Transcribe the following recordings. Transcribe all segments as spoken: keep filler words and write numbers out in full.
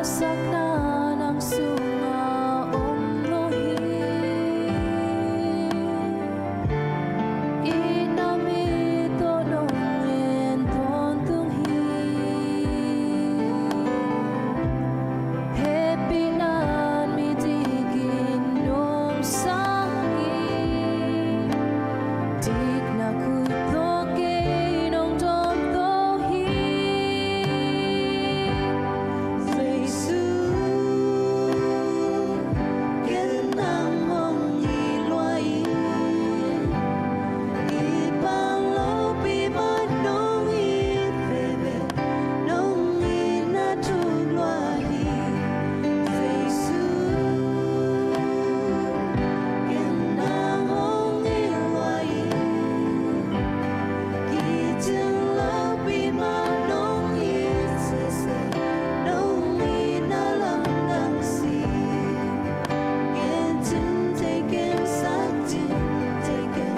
Sakna nang sungah om lo hi. Itna mit tawh nong en tawntung hi. Hehpihna in mi dikin nong sang hi. Dikna khut tawh kei nong dawm to hi. Jesu, ken nang hong it lua hi. It bang lopi mah nong it veve, nong itna thuk lua hi. Jesu, ken nang hong it lua hi. Kicing lopi mah nong it sese, nong itna lamdang si. Gen cin tei ken, sak cin tei ken,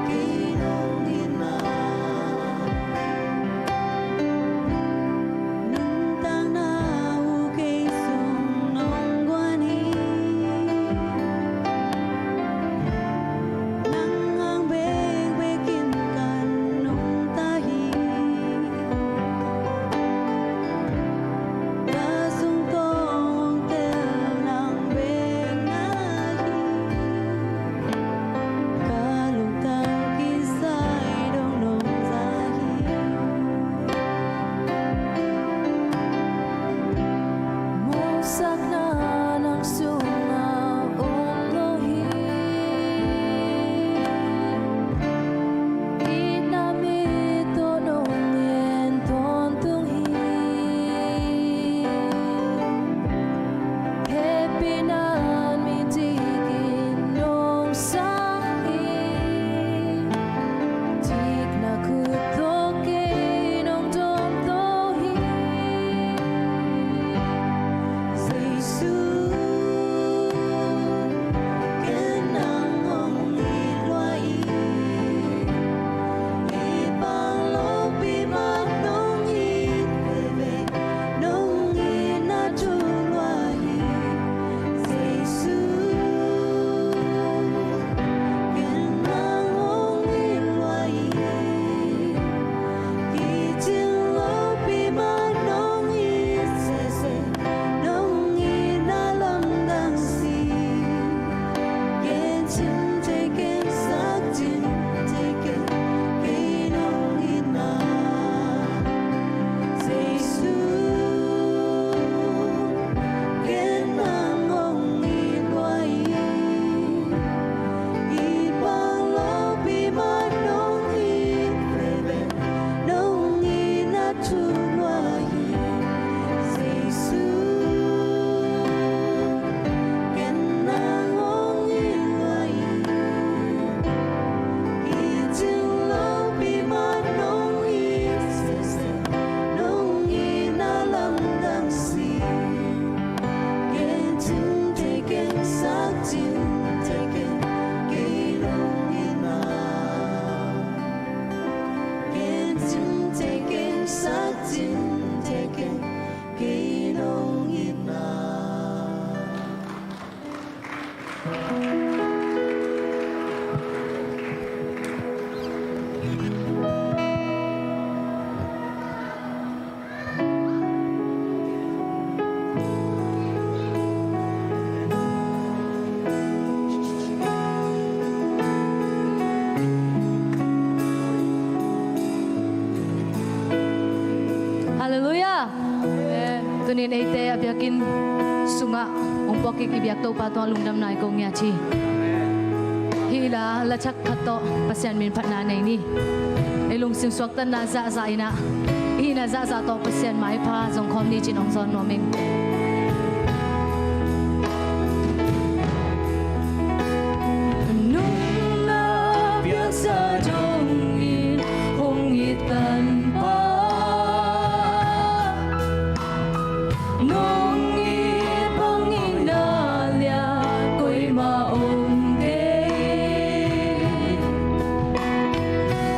kei nong itna. Nuntakna uh kei sung nong guan hi. Nang hang bekbek in ka nungta hi. Ka sung tawh hong tel nang bek na hi. Ka lungtang kisai dong nong za hi. Mawhsakna nang sungah om lo hi. Itna mit tawh nong en tawntung hi. Hehpihna in mi dikin nong sang hi. Dikna khut tawh kei nong dawm to hi. Jesu, ken nang hong it lua hi. It bang lopi mah nong it veve, nong itna thuk lua hi. Jesu, ken nang hong it lua hi. Kicing lopi mah nong it sese, nong itna lamdang si. Gen cin tei ken, sak cin tei ken, kei nong itna. Jesu, ken nang hong it lua hi. It bang lopi mah nong it veve, nong itna thuk lua hi. Jesu, ken nang hong it lua hi. Kicing lopi mah nong it sese, nong itna lamdang si. Gen cin tei ken, sak cin tei ken, kei nong itna. Gen cin tei ken, sak cin tei ken, kei nong itna. Halleluiah. Amen. Tunin eite a biakinn sungah hong puak kik i biak Topa tungah lungdamna i ko ngiat hi. Hih la, la thak khat tawh Pasian min phatna nei ni. Ei lungsim suaktatna zahzah in ah, i hihna zahzah tawh Pasian maipha zong khawm ni cin hong zawn nuam ing. Nunna piangsa dongin hong i tanpa, nong it bangin a lian koimah om kei.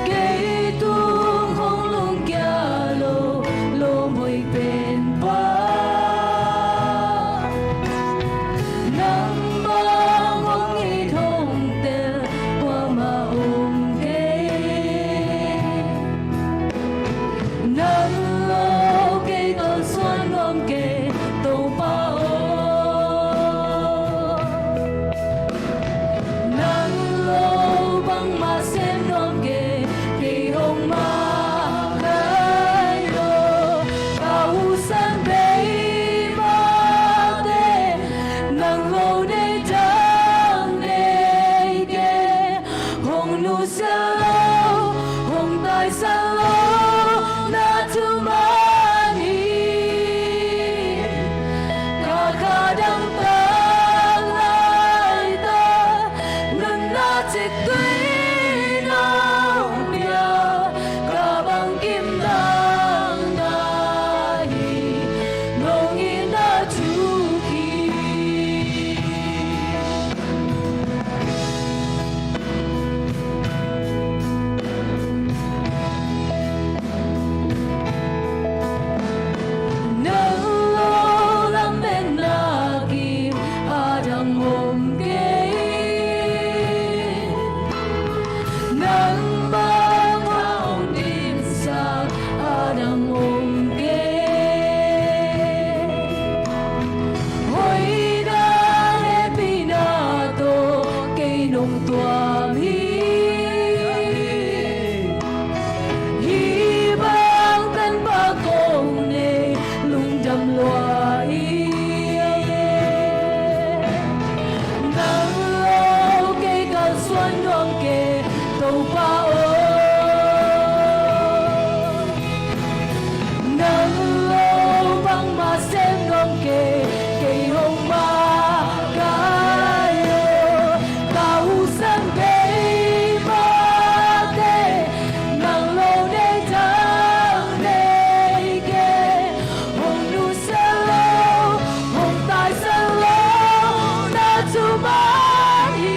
Kei tung hong lungkia lo, lawm hoih penpa. kei Topa aw. Nang lo bangmah sem nuam kei, kei hong makaih lo. Ka husan bei mahte, nang lo nei dang nei kei. Hong nusia lo, hong taisan lo na thuman hi. Ka kha dang tak laitak, nunna ciktui nong pia. Ka bangkim dang na hi, nong itna thuk hi. Nang lo lametna kim a dang om kei. Nang bang a hong dimsak a dang om kei. Hoihna hehpihna tawh kei nong tuam hi. Hih bang tanpha kong nei lungdam lua hi. Nang lo kei kalsuan nuam kei Topa aw. Nang lo bangmah sem nuam kei, kei hong makaih lo. Ka husan bei mahte, nang lo nei dang nei kei. Hong nusia lo, hong taisan lo na thuman hi.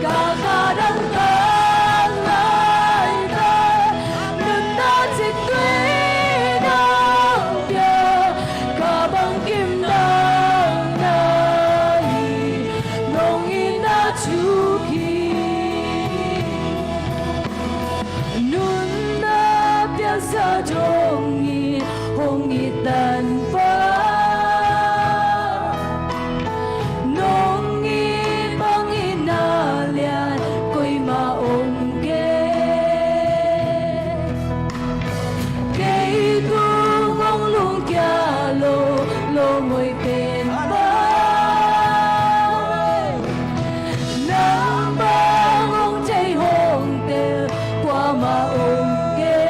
Ka kha dang tak laitak, nunna ciktui nong pia. Ka bangkim dang na hi, nong itna thuk hi. Nunna piangsa dongin hong it Tanpa, nong it bangin a lian koimah om kei. Kei tung hong lungkia lo, lo ngoi pen pa. Nang bang hong thei hong tel kuamah om kei.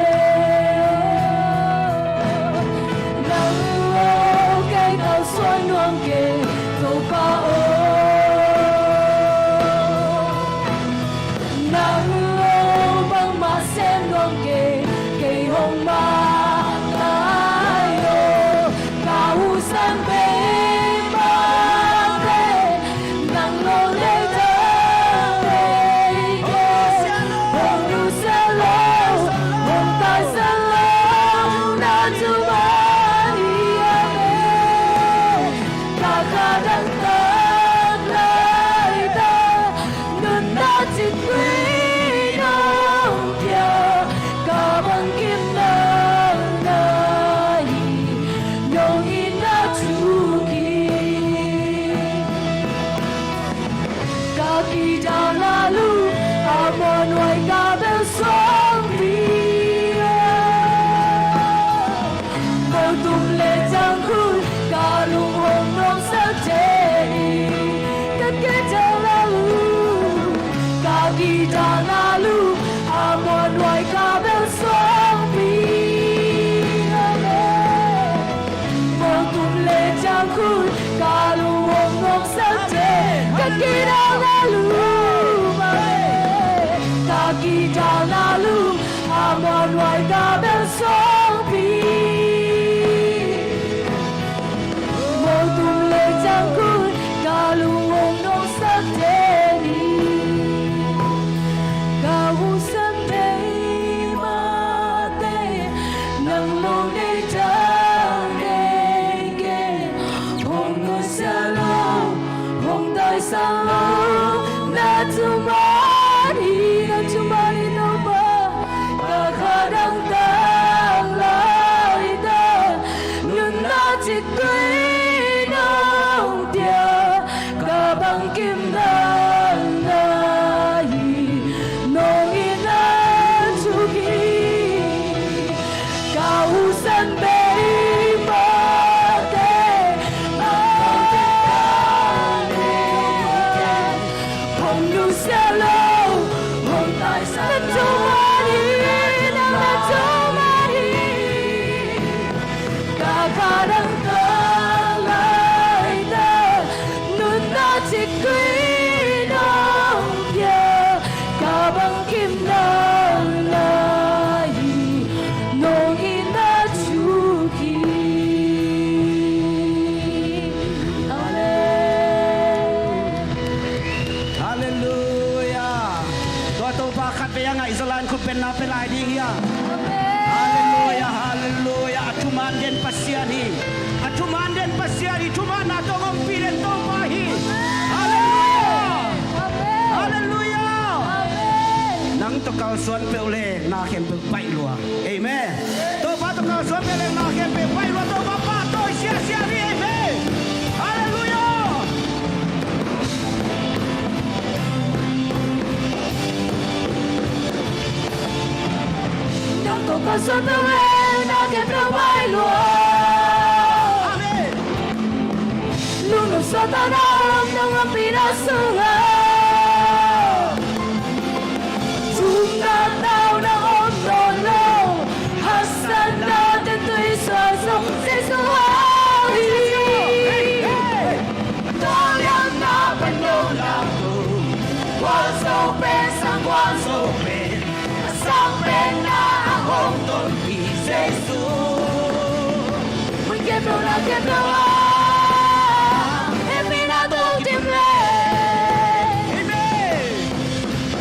Nang lo kei kalsuan nuam kei Topa aw. Nang lo bangmah sem nuam kei, kei hong makaih lo. Ka husan bei mahte, nang lo nei dang nei kei. Hong nusia lo, hong taisan lo na thuman hi. Amen. Ka kha dang tak laitak, nunna ciktui nong pia. Ka bangkim dang na hi, nong itna thuk hi. Ka kidalna lum a muanhuai ka bel suangpi. Motum le ciangkhun ka lung hong nuamsak den hi. Ka kidalna lum, ka kidalna lum a muanhuai ka bel suangpi. Amen. Motum le ciangkhun ka lung hong nuamsak den, ka kidalna lum, ka kidalna lum a muanhuai ka bel suangpi. Motum le ciangkhun ka lung hong nuamsak den hi. Ka husan bei mahte, nang lo nei dang nei kei. Hong nusia lo, hong taisan lo na thuman hi, na thuman hi Topa. Ka kha dang tak Ka dang ka laitak nunna cikkui nong pia, ka bangkim nang na hi, nong itna thuk hi. Amen. Halleluiah. Tua Topa khatvei a ngaihzaw lai-in khutbetna pia lai ding hi a. Amen. Halleluiah, halleluiah. A thuman den Pasian hi. A thuman den Pasian hi. Thumanna tawh ompih den Topa hi. Amen. Halleluiah. Amen. Halleluiah. Amen. Nang tawh kalsuan peuh leh na khempeuh baih lua. Amen. Topa tawh kalsuan peuh leh na khempeuh baih lua, Topa pahtawi siasia hi. Amen. Halleluiah. Nang tawh kalsuan peuh leh na khempeuh baih lua. Amen. Lungnop suahtakna om nong ompihna sungah, thumna tauna om nawn lo, haksatna tun tui suak zong Jesu hang hi. Tua liang na pan lo lam tu, gualzo pen sang gualzo pen, a sang pen na a hong tonpih Jesu. Mun khempeuh na khempeuh ah hehpihna tawh kidim leh. Amen.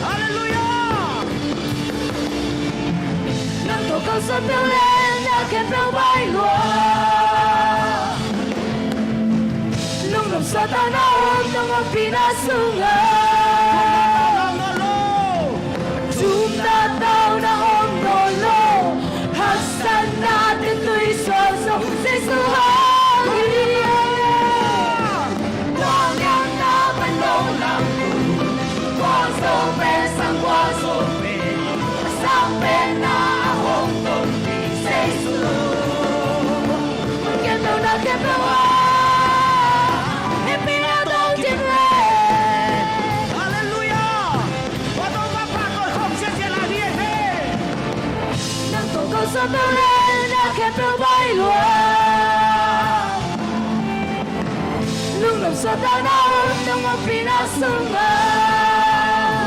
Halleluiah. Nang tawh kalsuan peuh leh na khempeuh baih lua. Lungnop suahtakna om nong ompihna sungah, thumna tauna om nawn lo, haksatna tun tui suak zong Jesu hang hi. Tua liang na pan lo lam tu, gualzo pen sang gualzo pen, a sang pen na a hong tonpih Jesu. Mun khempeuh na khempeuh ah hehpihna tawh kidim leh. Halleluiah. Tua Topa pahtawi khawm siasia lai hi. Amen. Nang tawh kalsuan peuh leh na khempeuh baih lua. Lungnop suahtakna om nong ompihna sungah,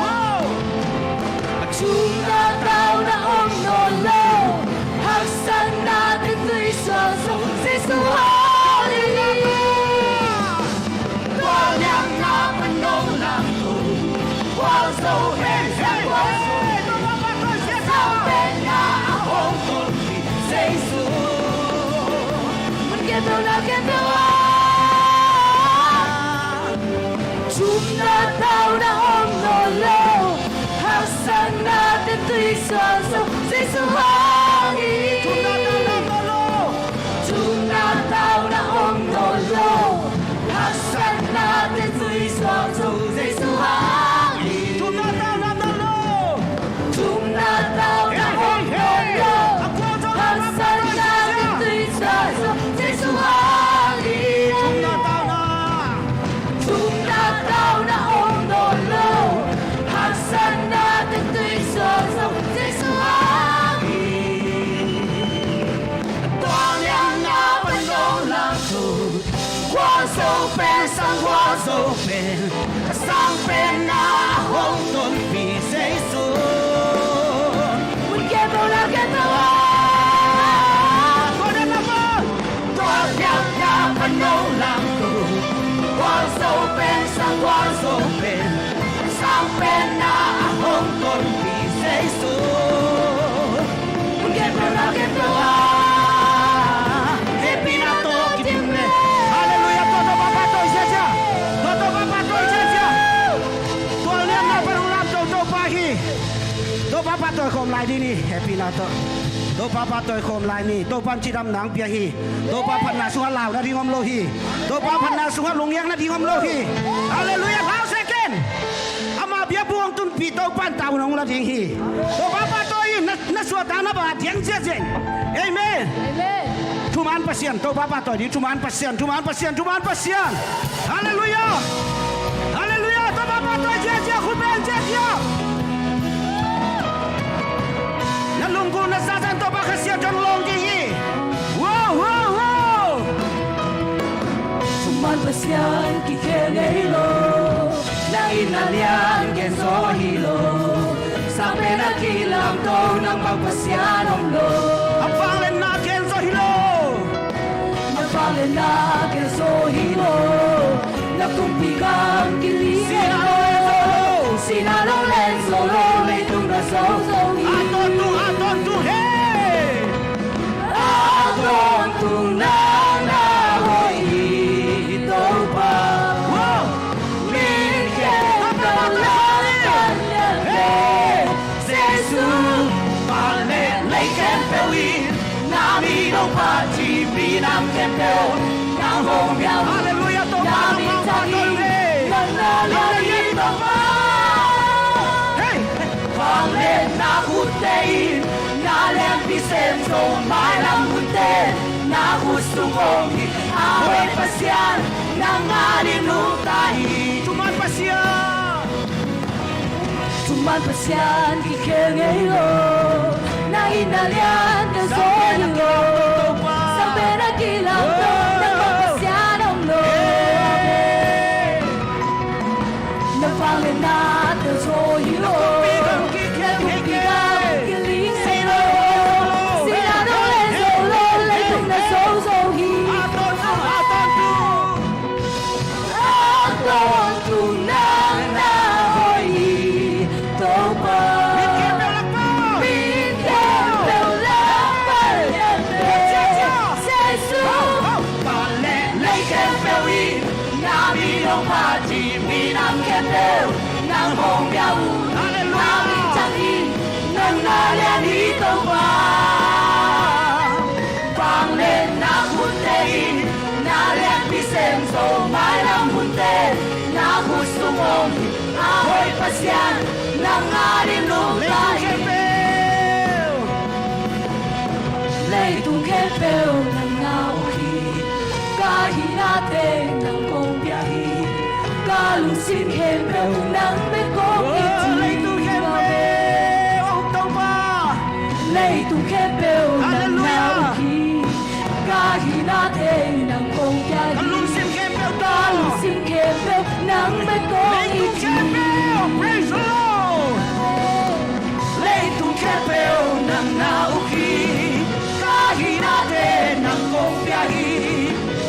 thumna tauna om nawn lo, haksatna tun tui suak zong Jesu hang hi. Tua liang na pan lo lam tu, gualzo pen sang gualzo pen, sang pen na a hong tonpih Jesu. Mun khempeuh na khempeuh ah, thumna tauna om nawn lo, haksatna tun tui suak zong Jesu hang hi. Thumna tauna om nawn lo, haksatna tun tui suak zong Jesu hang hi. Thumna tauna om nawn lo, thumna tauna om nawn lo, haksatna tun tui suak zong Jesu hang hi. Thumna tauna, thumna tauna om nawn lo, haksatna tun tui suak zong Jesu hang hi. Tua liang na pan lo lam tu, gualzo pen sang gualzo pen, a sang pen na a hong tonpih Jesu. Mun khempeuh na khempeuh ah, tua liang na pan lo lam tu, gualzo pen sang gualzo pen, a sang pen na a hong tonpih Jesu. Mun khempeuh na khempeuh ah hehpihna tawh kidim leh. Halleluiah. Tua Topa pahtawi siasia. Tua Topa pahtawi siasia. Tua liang na pan hong lamto Topa hi. Topa pahtawi khawm lai ding ni. Hehpihna tawh Topa pahtawi khawm lai ni. Topa in cidamna hong pia hi. Topa phatna sungah lau nading om lo hi. Topa phatna sungah lungngiak nading om lo hi. Halleluiah. Lau sese ken. Ama biakbuk hong tunpih Topa in tavuan hong la ding hi. Topa pahtawi in na, na suahtakna bang a diang ziahziah in. Amen. Amen. Thuman Pasian, Topa pahtawi ding, thuman Pasian, thuman Pasian, thuman Pasian. Halleluiah. Halleluiah. Topa pahtawi ziahziah, khut beng ziahziah. Na lunggulhna zahzah in Topa Kha Siangtho hong lawng ding hi. Wow, wow, wow. Pasian kikhel ngei lo, nang in na lian gen zaw hi lo. Sang pen a kilamto nangmah Pasian om lo. A vangliatna gen zaw hi lo. Na vangliatna gen zaw hi lo. Na kumpi gam kiling ngei lo. Sihna lo len zaw lo, leitung na zo zo hi. A tawntung, a tawntung, hey! A tawntung nang na hoih hi Topa. Wow! Min khempeuh na lian hi. Jesu, vanglian lei khempeuh in na min hong phat hi. Minam khempeuh nang hong biak uh. Halleluiah, Topa, na min thang hi. Nang na lian hi Topa. Hey! Vangliatna khutte in na lianpi sem zo, mailam hunte na khut sung om hi. A hoih Pasian, nang adingin nungta hi. Thuman Pasian, thuman Pasian kikhel ngei lo. Nang in na lian gen zaw hi lo. Sang pen a kilamto nangmah Pasian om lo. Hey! Na vangliatna gen zaw hi lo. Na kumpi gam kiling ngei lo. Sihna lo len zaw lo, leitung na zo zo hi. A tawntung, a tawntung, a tawntung nang na hoih hi Topa. Min khempeuh lakah, min khempeuh lakah, Jesu, vanglian lei khempeuh in na min hong phat hi. Minam khempeuh nang hong biak uh. Halleluiah. Na min thang hi, nang na lian hi Topa. Vangliatna khutte in na lianpi sem zo, mailam hunte na khut sung om hi. A hoih Pasian, nang adingin nungta hi. Leitung khempeuh nang na uk hi. Ka hinate nang kong pia hi. Ka lungsim khempeuh nang bek kong it hi. Leitung khempeuh, oh Topa. Leitung khempeuh nang na uk hi. Ka hinate nang kong pia hi. Ka lungsim khempeuh, ka lungsim khempeuh nang bek kong it hi. Praise the Lord. Leitung khempeuh nang na uk hi. Ka hinate nang kong pia hi.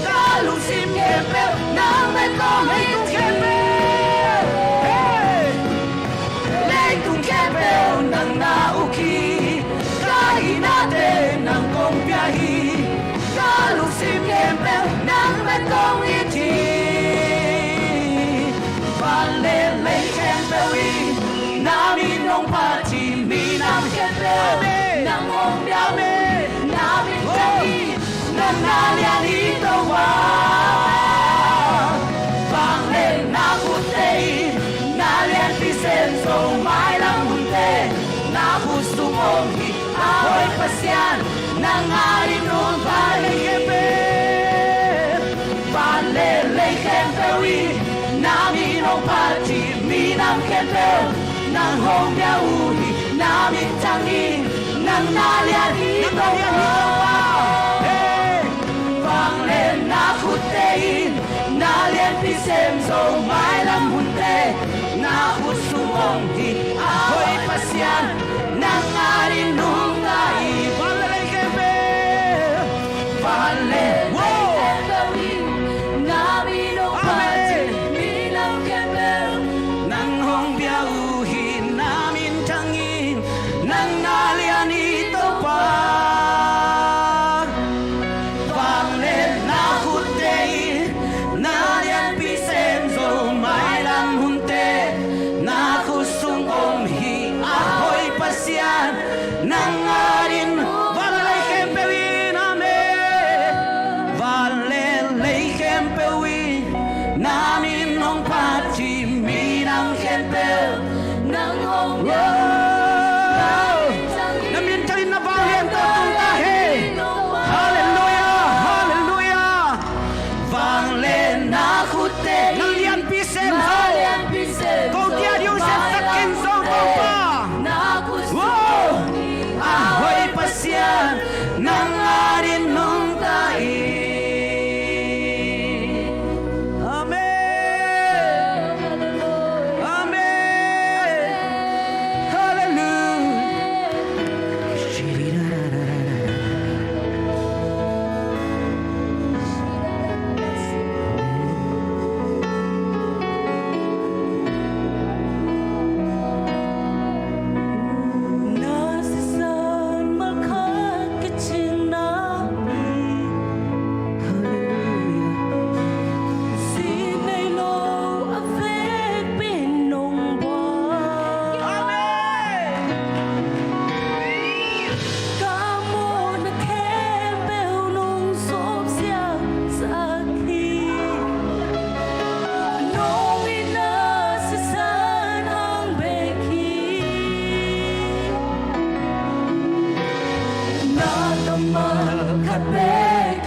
Ka lungsim khempeuh nang bek kong it hi. Hey! Leitung khempeuh nang na uk hi. Ka hinate nang kong pia hi. Ka lungsim khempeuh nang bek kong it hi. Van le lei khempeuh in na min hong phat hi. Minam khempeuh nang hong biak uh hi. Na min thang hi, nang na lian hi Topa. Vangliatna khutte in na lianpi sem zo, mailam hunte na khut sung om hi. A hoih Pasian, nang adingin nungta hi. Van le lei khempeuh in na min hong phat hi. Minam khempeuh nang hong biak uh hi. Na min thang hi, nang na lian hi Topa. Hey! Vangliatna khutte in na lianpi sem zo, mailam hunte na khut sung om hi. A hoih Pasian, nang adingin nungta hi. Van le lei khempeuh, van le lei khempeuh in na min hong phat hi. Minam khempeuh nang hong biak uh hi. Na min thang hi, nang na lian hi Topa. Vangliatna khutte in na lianpi sem zo, mailam hunte na khut sung om hi. A hoih Pasian, nang adingin, van le lei khempeuh in, amen.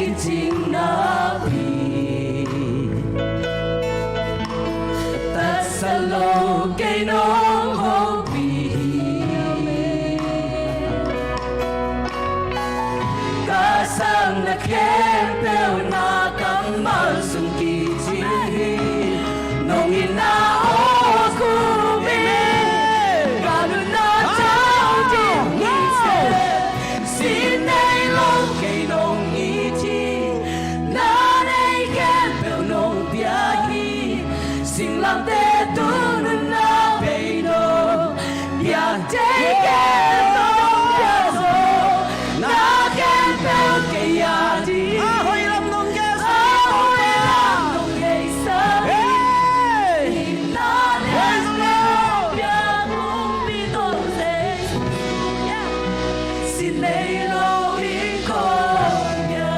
kicingna pi. Tatsat lo kei nong hopih hi. Ka sang na khempeuh na kammal sung kici hi. Nong itna aw khumin ka nunna tau ding hi seh. Sin nei lo kei nong it hi. Na nei khempeuh nong pia hi. Singlamteh tung nunna bei nong piak thei khempeuh nong pia zo. Na khempeuh kei a ding. A hoih lam nong geisah. A hoih lam nong geisah. Hey! Itna lian nong pia kong pi tong Jesu. Sin nei lo in kong pia.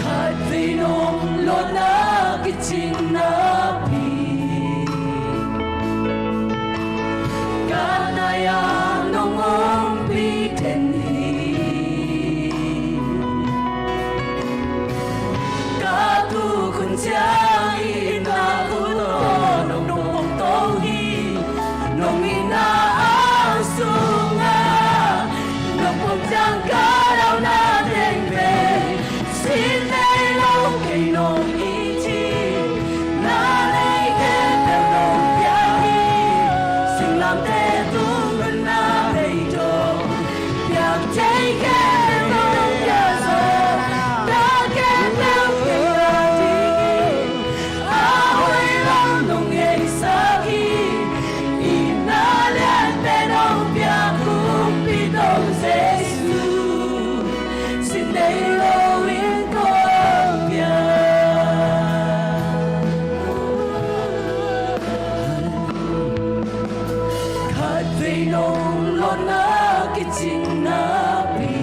Khatvei nong lawhna kicingna pi. Ka nai-ah nong ompih den hi. Ka tuk hun ciang itna khut tawh nong pongto hi. Nong itna au sungah nong pom ciang ka dauna teng pen sin nei lo kei nong it hi. Na nei khempeuh nong pia hi. Singlamteh tung nunna bei nong piak thei khempeuh nong pia zo. Na khempeuh kei a ding hi. A hoih lam nong geisah hi. Itna lian pen nong pia kong pi tong Jesu. Sin nei lo in kong pia. Khatvei nong lawhna kicingna pi.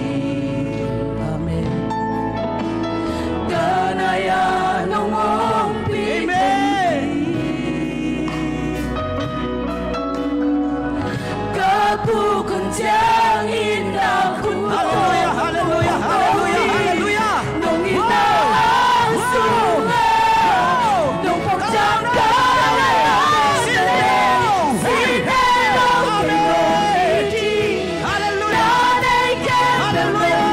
Amen. Ka nai-ah nong ompih den hi. Ka puk hun ciang itna khut tawh nong pongto hi. Nong itna au sungah nong pom ciang ka dauna teng pen sin nei lo kei nong it hi. Hallelujah. Hallelujah.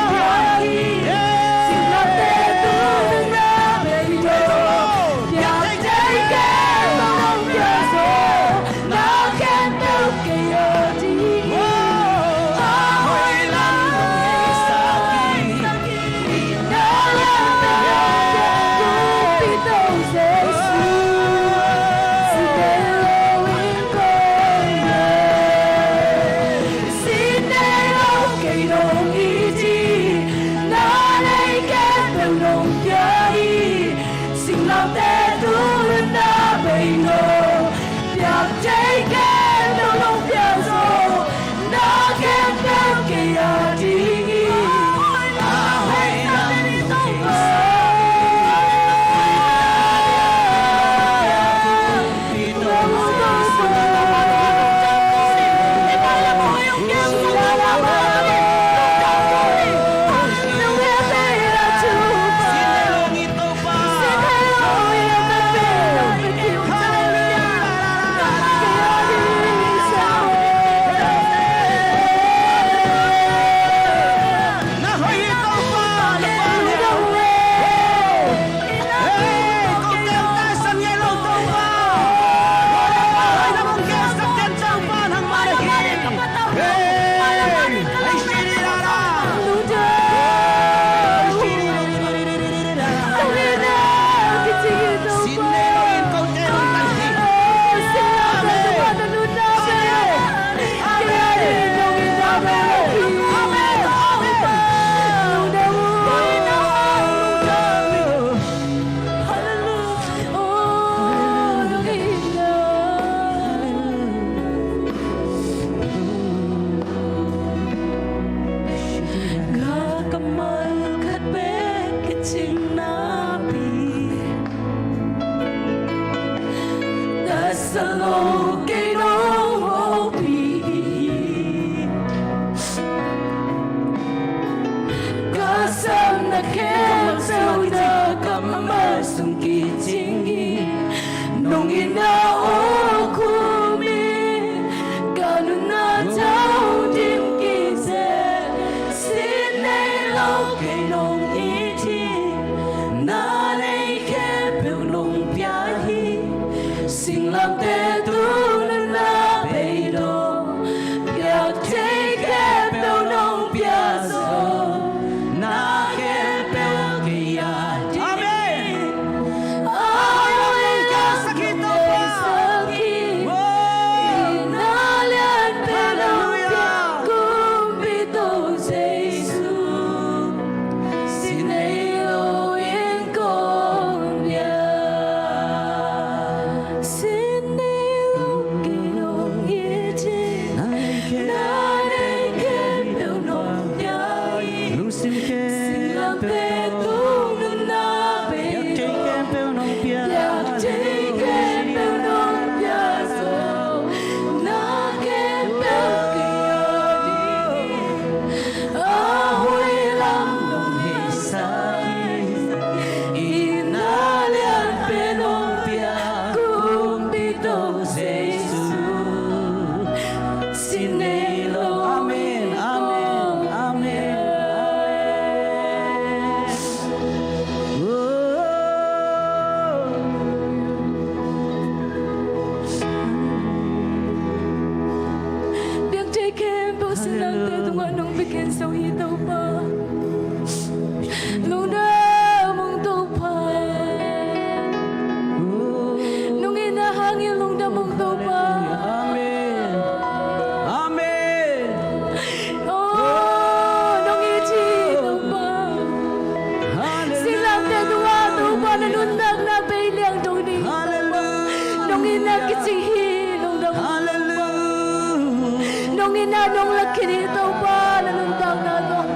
nong lak khin hi Topa, na nuntakna tawh.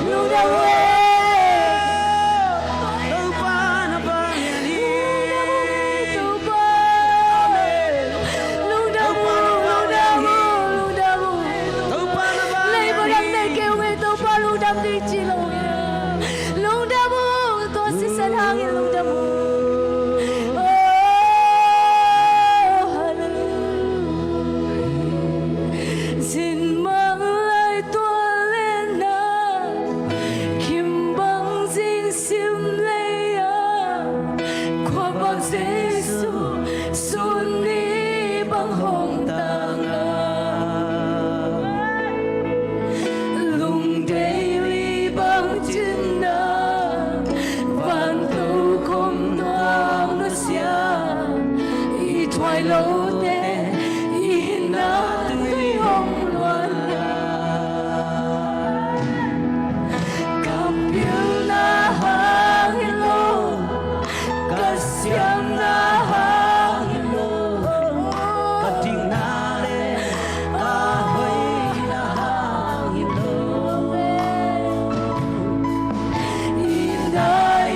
Lungdam uh. Lungdam uh, lungdam uh, lungdam uh. Leiba dang nei kei ung ei Topa, lungdam ding ci lo hi. Lungdam uh, tua sisan hangin lungdam uh. Oh, hallelujah. Zin mang lai tua lena, kim bang zing sim lei a, kua bang Jesu, sun ni bang hong tang a, lungdei li bang cin na, van to khom nuam nusia, i thuai lote i na tui hong luan na. Ka pilna hang hi lo, ka siamna hang hi lo, ka dikna le ka hoihna hang hi lo. I na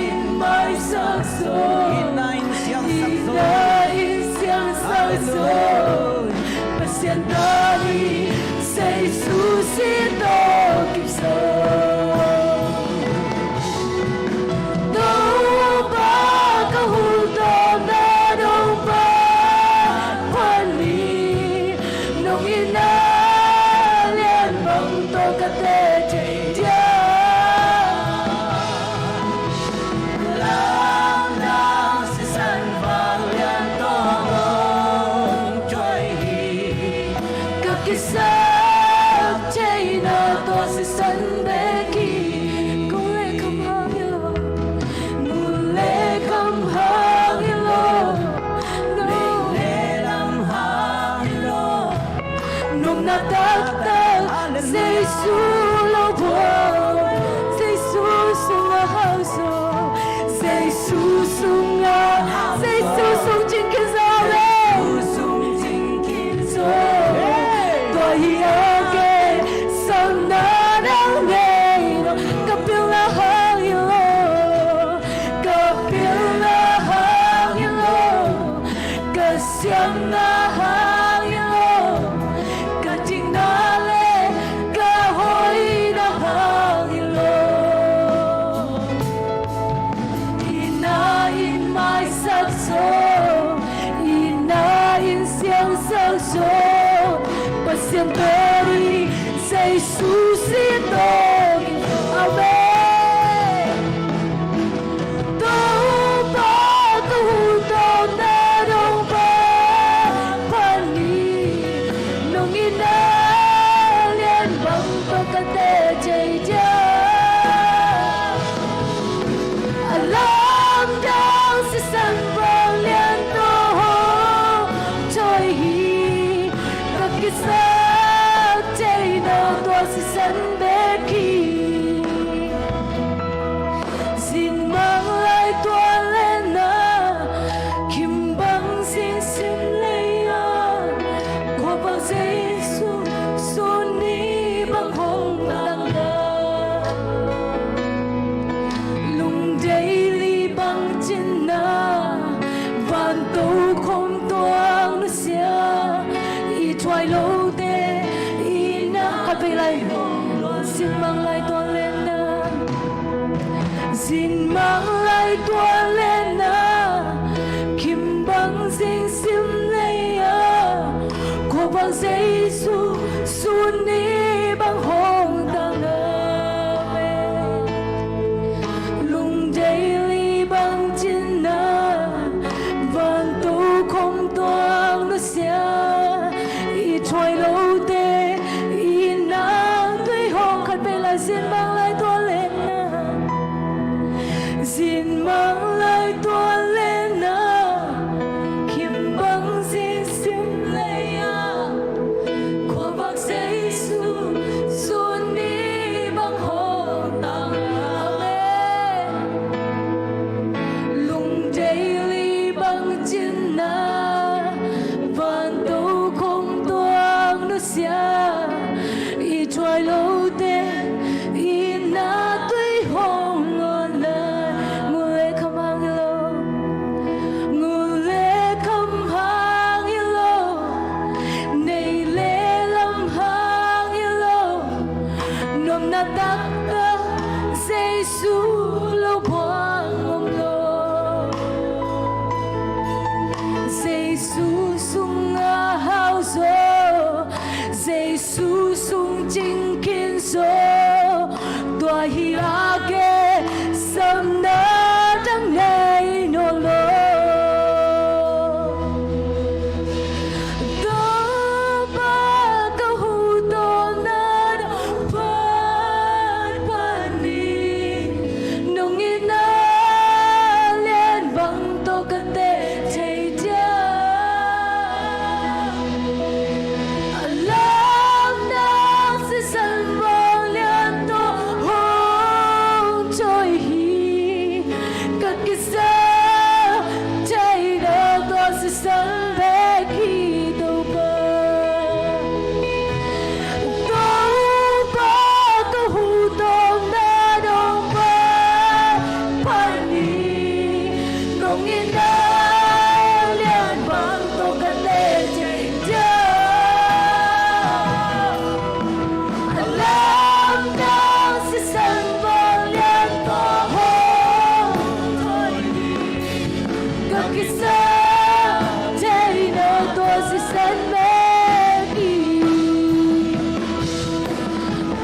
in maisak zo, i na in siangsak zo, i na in siangsak zo. Pasian ta ni, Jesu si tawh kipso. Topa ka hultawmna dong pa, phan ni, nong itna lian bang tawh ka teci dia. Lamdang sisan vanglian tawh hong thuai hi. Ka kisap theihna tua sisan bek hi. Kong le kham hang hi lo, mun le kham hang hi lo, nong le lam hang hi lo. Nopna taktak Jesu lo buang, Jesu sungah hau zo, Jesu sungah, Jesu sung cingkin zo le, Jesu sung cingkin zo. Tua hi a kei, sang na dang nei lo, ka pilna hang hi lo, ka pilna hang hi lo. Ka siamna hang hi lo, ka dikna le ka hoihna hang hi lo. I na in maisak zo, i na in siangsak zo, Pasian ta ni, Jesu si tawh kipso. Amen. Topa ka hultawmna dong pa, phan ni, nong itna lian bang tawh ka teci dia. A lamdang sisan vanglian tawh hong thuai hi. Ka kisap theihna tua sisan bek hi. Zin mang lai tua lena, kim bang zing sim lei a, kua bang Jesu, sun ni bang hong tang a, lungdei li bang cin na, van to khom tuang nusia, i thuai lote i na. Khat vei lai, zin mang lai tua lena, zin mang lai tua lena, kim bang zing sim lei a, kua bang Jesu, sun ni bang hong tang a. Lungdei li bang cin na, van to khom tuang nusia, i thuai lote i na tui hong. Khat vei lai, zin mang lai tua lena, zin mang lo buang om lo. Jesu sungah hau zaw, Jesu sung cing khin zaw, tua hi a, geelsamna dang nei nawn lo. Topa, ka huh tawh na dong pan panin, nong itna lian bang tawh ka teh thei diam? A lamdang sisan vanglian tawh hong thawi hi. Ka kisap theihna tua sisan bek hi, Topa. Topa, ka huh tawh na dong pan panin, nong itna lian bang tawh ka teh thei diam? A lamdang sisan vanglian tawh hong thawi hi. Ka kisap theihna tua sisan bek hi.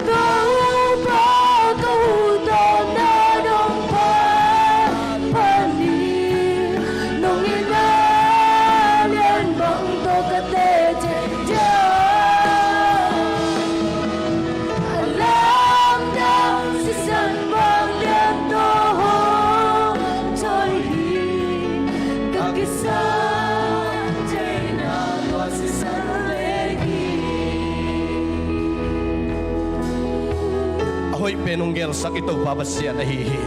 Topa, ka huh tawh na dong pan panin, nong itna lian bang tawh ka teh thei diam? A lamdang sisan vanglian tawh hong thawi hi. Ka kisap theihna tua sisan bek hi. A hoih pen hong geelsak i Topa Pasian ahi hi.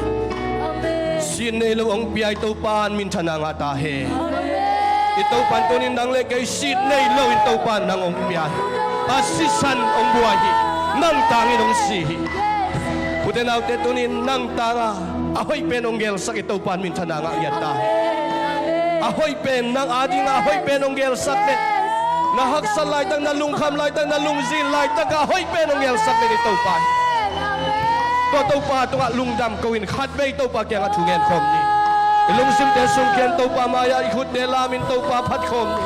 Amen. Sin nei lo hong pia i Topa in minthanna ngah ta hen. Amen. I Topa in tuni-in nang le kei sin nei lo in Topa in nang hong pia hi. A sisan hong buai hi. Nang tangin hong si hi. Yes. Ute naute, tuni-in nang tanga a hoih pen hong geelsak i Topa in minthanna ngah ngiat ta hen. Amen. A hoih pen, nang adingin a hoih pen hong geelsak den. Yes. Na haksat laitak, na lungkham laitak, na lungzin laitak a hoih pen hong geelsak den i Topa hi. Amen. Tua Topa tungah lungdam ko-in khatvei Topa kiangah thu ngen khawm ni. I lungsimte sung kiang Topa mai-ah i khutte lamin Topa phat khawm ni.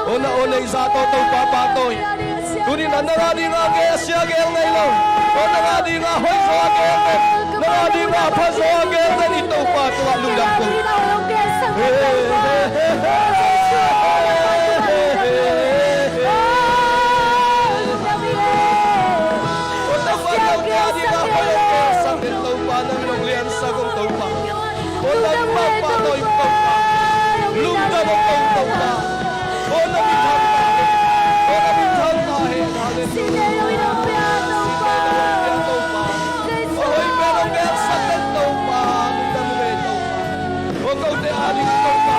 Aw na aw neih zah tawh Topa pahtawi. Tuni-in nang adingin a geel, a sia geel nei lo. Aw nang adingin a hoih zaw a geel den, nang adingin a pha zaw a geel den i Topa tungah lungdam ko. Aw Topa, nang adingin a hoih a geelsak den Topa, nang in hong liansak ung Topa. Aw nang mah pahtawi ung Topa. Lungdam ung Topa. Aw na min thang ta hen. Aw na min thang ta hen. Halleluia. Aw hoih pen hong geelsak den Topa. Lungdam ung ei Topa. Aw kote ading Topa.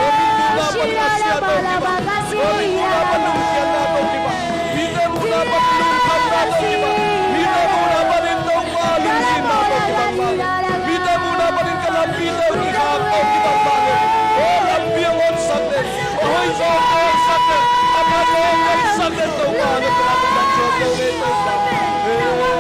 Aw mi muhna panin a sia tawh kibang. Aw mi muhna panin lungkiatna tawh kibang. Mite muhna panin lungkhamna tawh kibang. Mite muhna panin Topa lungzinna tawh kibang bang. Mite muhna panin ka lampite uh kikhak tawh kibang bang. Aw lampi hong honsak den. Aw hoih zaw hong honsak den. A pha zaw hong honsak den Topa. Na ka lampite hong honsak den Topa.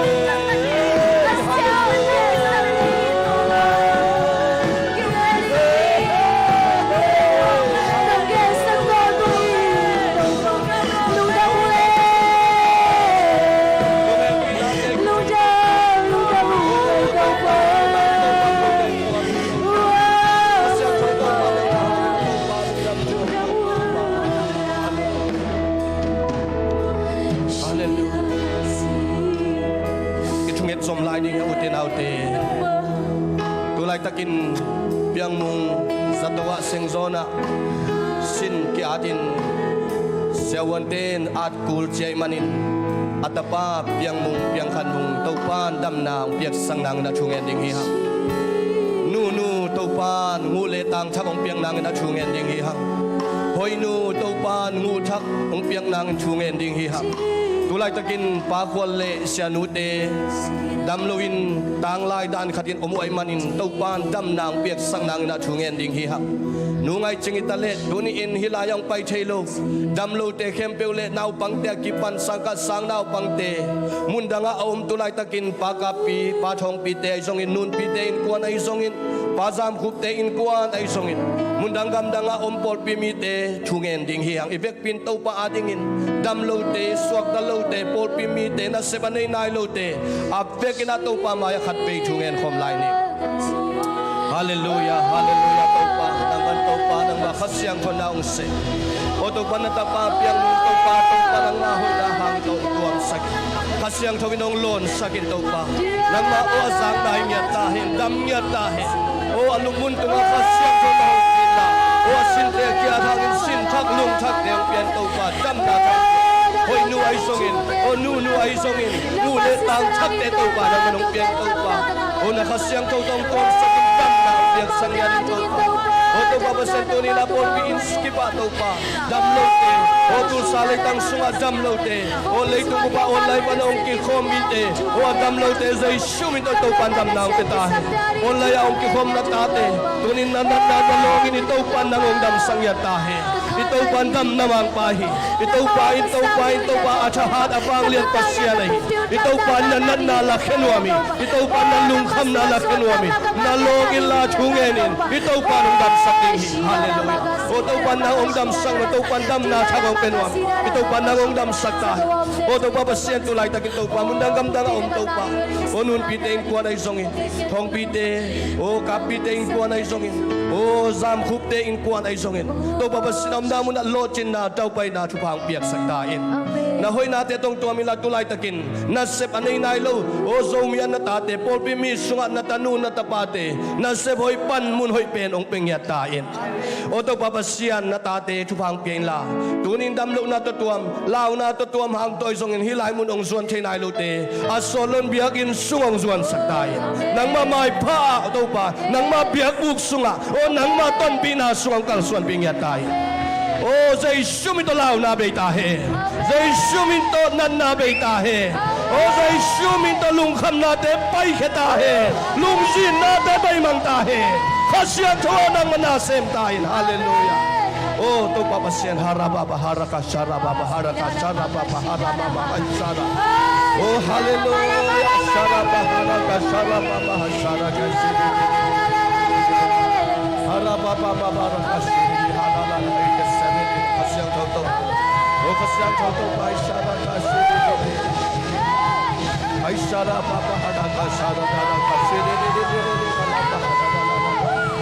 Halleluia. I thunget zom lai ding hi a, ute naute. Tu laitakin Piangmung zato ah, Sengzawn ah sin ki-atin siavuante in at kul ciah ahih manin a tapa Piangmung, Piangkhanmung Topa in damna hong piaksak nangin a thu ngen ding hi hang. Nunu Topa in nguh le tang thak hong piak nangin a thu ngen ding hi hang. Hoihnu Topa in nguh thak hong piak nangin thu ngen ding hi hang. Tulaitakin Pa Khual le Sianute dam loin tanglai dan khatin om uh ahih manin Topa'n damna hong piaksak nangin ah thu ngen ding hi hang. Nu Ngai Cing i ta le tuni-in hih lai-ah hong pai thei lo dam lote khempeuh le naupangte a kipan sangkah sang naupangte mundangah a om tulaitakin Pa Kappi, Pa Thawngpite ahi zongin, Nunpite innkuan ahi zongin, Pa Zam Khupte innkuan ahi zongin, mundang gamdangah a om pawlpi mite thu ngen ding hi hang. I vekpi in Topa adingin dam lote, suakta lote, pawlpi mite, nasep a nei nai lote a vekin ah Topa mai-ah khat vei thu ngen khawm lai ni. Halleluiah, halleluiah, Topa nangman, Topa nangma Kha Siangtho na hong seh. Aw Topa, na tapa piang nung Topa, Topa nangma hoihna hang tawh hong tuamsak in, Kha Siangtho in hong lawnsak in Topa. Nangma aw a zakna hi ngiat ta hen, dam ngiat ta hen. Aw a lungmun tungah Kha Siangtho na hong pia in la, aw a sinte a kiat hangin sin thak lung thakte hong pia in Topa, damna thak. Hoih nu ahi zongin, aw nu nu ahi zongin, mu le tang thakte Topa nangman hong pia in Topa. Aw na Kha Siangtho tawh hong tuamsak in, damna hong piaksak ngiat in Topa. Aw Topa Pasian, tuni-in ah pawlpi inn kipah Topa dam lote, aw Tulsa leitang sungah dam lote, aw leitung bup ah online pan hong kikhawm mite, aw a dam lote Jesu min tawh Topa'n damna hong pia ta hen. Online ah hong kikhawm na tate tuni-in na natna na lawngin i Topa'n nang hong damsak ngiat ta hen. I Topa'n damna mangpa hi. I Topa in, Topa in, Topa a thahat a vanglian Pasian ahi. I Topa in na natna lakhia nuam hi. I Topa in na lungkhamna lakhia nuam hi. Na lawng inla thu ngen in, i Topa'n hong damsak ding hi. Halleluiah. Aw Topa nang hong damsak nuam, Topa in damna thak hong pia nuam hi. I Topa nang hong damsak ta hen. Aw Topa Pasian, tulaitakin Topa mundang gamdang a om Topa, aw Nunpite innkuan ahi zongin, Thawngpite, aw Kappite innkuan ahi zongin, aw Zam Khupte innkuan ahi zongin, Topa Pasian a omna munah lawhcinna, daupaina thupha hong piaksak ta in. Amen. Na hoihnate tawh hong tuam inla tulaitakin nasep a nei nai lo, aw Zomi a na tate, pawlpi mi sungah na tanu na tapate nasep hoih, panmun hoih pen hong pia ngiat ta in. Aw Topa Pasian, na tate thupha hong pia inla tuni-in damlohna tawh tuam, launa tawh tuam hang tawh ahi zongin hih lai mun hong zuan thei nai lote a sawt loin biakinn sung hong zuansak ta in. Nangmah maipha ah Topa, nangmah biakbuk sungah, aw nangmah tonpihna sungah hong kalsuanpih ngiat ta in. Aw Jesu min tawh launa bei ta hen. Jesu min tawh natna bei ta hen. Aw Jesu min tawh lungkhamnate paikhia ta hen. Lungzinnate beimang ta hen. Kha Siangtho aw nangmah na sem ta in. Halleluiah. Aw Topa Pasian, harababa haraka sharababa haraka sharababa harababa haisara. Aw halleluiah. Sharaba haraka sharababa haisara ka siri. Harababa haraka siri. Halala. Kha Siangtho Topa. Aw Kha Siangtho Topa, haisara ka siri. Aisara papa hana ka sara dana ka siri diri diri diri.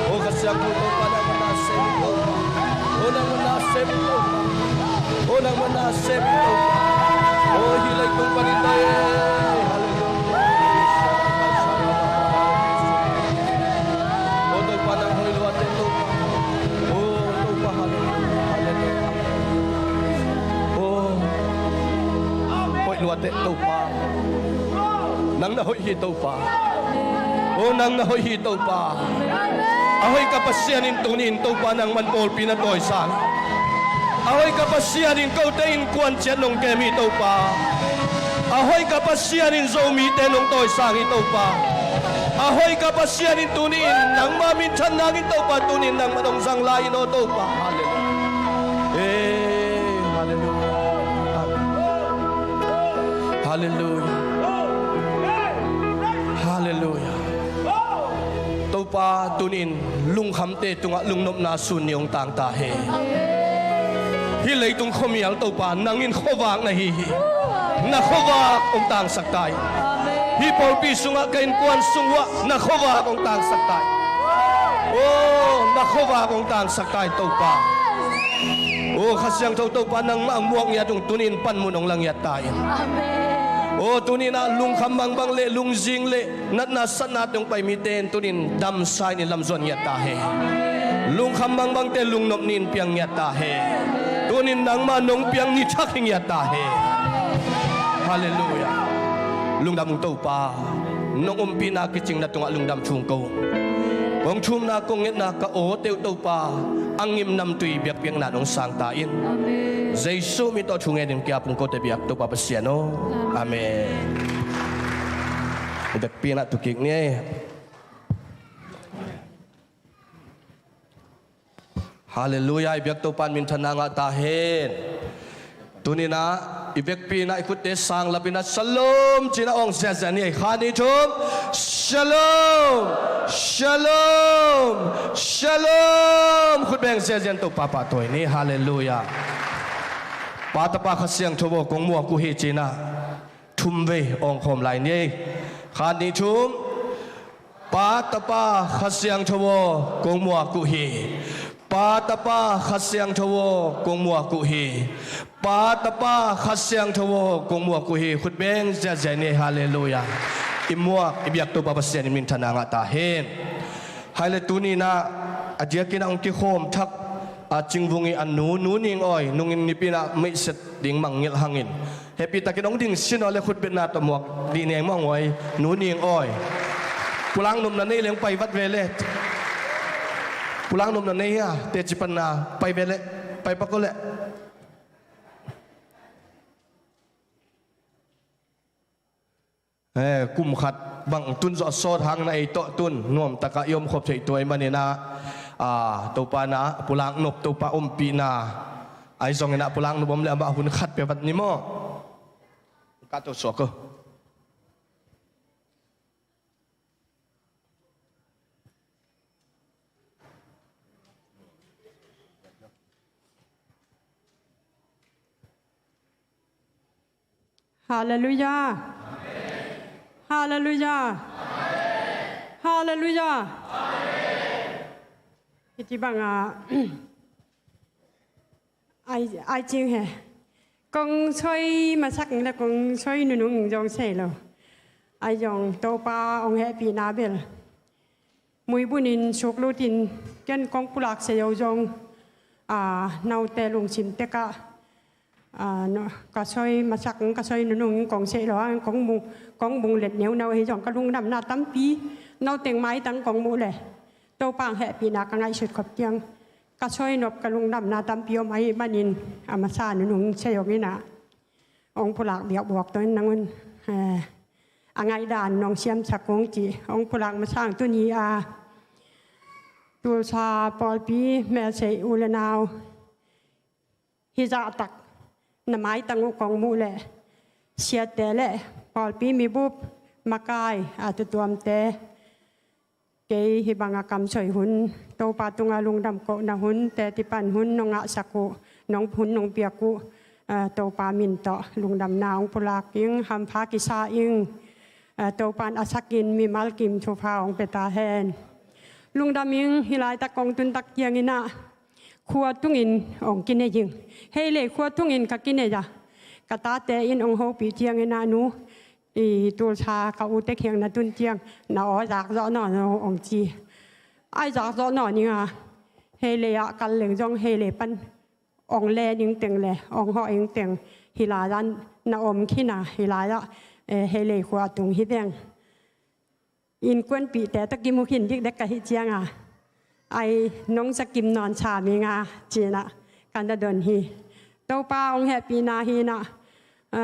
Aw Kha Siangtho Topa nangmah na sem in Topa. Aw nangmah na sem in Topa. Aw nangmah na sem in Topa. Aw hih leitung panin na e. Halleluiah. Aw Topa nang hoih luat in Topa. Aw Topa, halleluiah. Halleluiah. Aw hoih luat in Topa. Nang na hoih hi Topa. Aw nang na hoih hi Topa. A hoih ka Pasian in tuni-in Topa nangman pawlpi na tawisang. A hoih ka Pasian in kote innkuan ciat nong kem hi Topa. A hoih ka Pasian in Zomite nong tawisang hi Topa. A hoih ka Pasian in tuni-in nangma minthan nangin Topa tuni-in nangman hong zang lai in aw Topa. Halleluiah. Eh, halleluiah. Halleluiah. Halleluiah. Topa, tuni-in lungkhamte tungah lungnopna sun ni hong tang ta hen. Hih leitung khuamial Topa, nang in khuavak na hi hi. Na khuavak hong tangsak ta in. Hih pawlpi sungah ka innkuan sung uhah na khuavak hong tangsak ta in. Aw na khuavak hong tangsak ta in Topa. Aw Kha Siangtho Topa, nangmah a muak ngiat ung, tuni-in panmun hong la ngiat ta in. Aw tuni-in ah lungkham bangbang le lungzing le natna satnate hong pai mite in tuni-in damsa in lamzuan ngiat ta hen. Lungkham bangbangte lungnop ni in piang ngiat ta hen. Tuni-in nangmah nong piang ni thak hi ngiat ta hen. Halleluiah. Lungdam ung Topa. Nong ompihna kicing na tungah lungdam thu ko. Kong thumna kong ngetna ka awte uh Topa, a ngim namtui biakpiakna nong sang ta in. Amen. Jesu min tawh thu ngen in kiap ung kote biak Topa Pasian aw. Amen. I vekpi in ah tu kik ni ei. Halleluiah, i biak Topa in minthanna ngah ta hen. Tuni in ah i vekpi in ah i khutte sang lap in ah Shalom ci in ah awng ziazia ni ei. Khat, nih, thum. Shalom, Shalom, Shalom. Khut beng ziazia in Topa pahtawi ni. Halleluiah. Pa, Tapa, Kha Siangtho aw, kong muak uh hi ci in ah thum vei awng khawm lai ni ei. Khat, nih, thum. Pa, Tapa, Kha Siangtho aw, kong muak uh hi. Pa, Tapa, Kha Siangtho aw, kong muak uh hi. Pa, Tapa, Kha Siangtho aw, kong muak uh hi. Khut beng ziazia ni ei. Halleluiah. I muak i biak Topa Pasian in minthanna ngah ta hen. Hai le tuni in ah a diakin ah hong kikhawm thak a Cingvung i a nu, Nu Ning Awi, nungin nipi in ah meihset ding mangngilh hangin hehpih takin hong ding sin aw le khutbetna tawh muak dih neng mawng awi. Nu Ning Awi. Pulak nopna nei leng pai vat ve le. Pulak nopna nei hia, teci panna pai ve le. Pai pak aw le. Eh, kum khat bang tun zawh sawt hang in ah ei tawh tun nuam tak ah i om khop theih tuai man in ah, ah, Topa in ah pulak nop, Topa ompihna ahi zongin ah pulak nop om le amah hun khat pia vat ni maw. Ka to suak aw. Halleluiah. Halleluiah. Halleluiah. Hih ci bang a, ai, ai cing he. Kong soi masak ing le kong soi nunung ing zong sei lo. Ai zong Topa hong hehpihna bel muibun in suklut in ken kong pulak sei lo zong, a, note lungsim tek ah, a, no, ka soi masak ing, ka soi nunung ing kong sei lo, a, kong bung, kong bung let neu no hi zong ka lungdamna tampi, no teng maitang kong muh le Topa hong hehpihna ka ngaihsut khop ciang ka soi nop ka lungdamna tampi om ahih manin a masa nunung sei ong in ah hong pulak biakbuak tawh in nang un, eh, a ngaihdan nong siamsak ung ci. Hong pulak masang tuni a Tulsa pawlpi melseih u le nau hih zahtak na maitang uh kong muh le siate le pawlpi mibup makai a tutuamte kei hih bang a kamsoi hun, Topa tungah lungdam kohna hun, teci pan hun nong ngahsak uh, nong hun nong piak uh, a, Topa min tawh lungdamna hong pulak ing, hampha kisa ing, a, Topa in a sak in mimal kim thupha hong pia ta hen. Lungdam ing, hih laitak kong tun tak ciangin ah khua tungin hong kinei ing. Hei lei khua tungin ka kinei a, ka tate in hong hopih ciangin ah nu, i Tulsa ka ute kiang na tun ciang na aw zak zawh nawn aw hong ci. Ai zak zawh nawn ing a, hei lei ah kal leng zong hei lei pan hong le ning teng le hong hawh ing teng hih lai ah na om khin a, hih lai ah, eh, hei lei khua tung hi veng. Innkuanpihte tawh kimu khin dikdek ka hih ciang a, ai nong za kim nawn sam ing a ci in ah ka na don hi. Topa hong hehpihna hi in ah, a,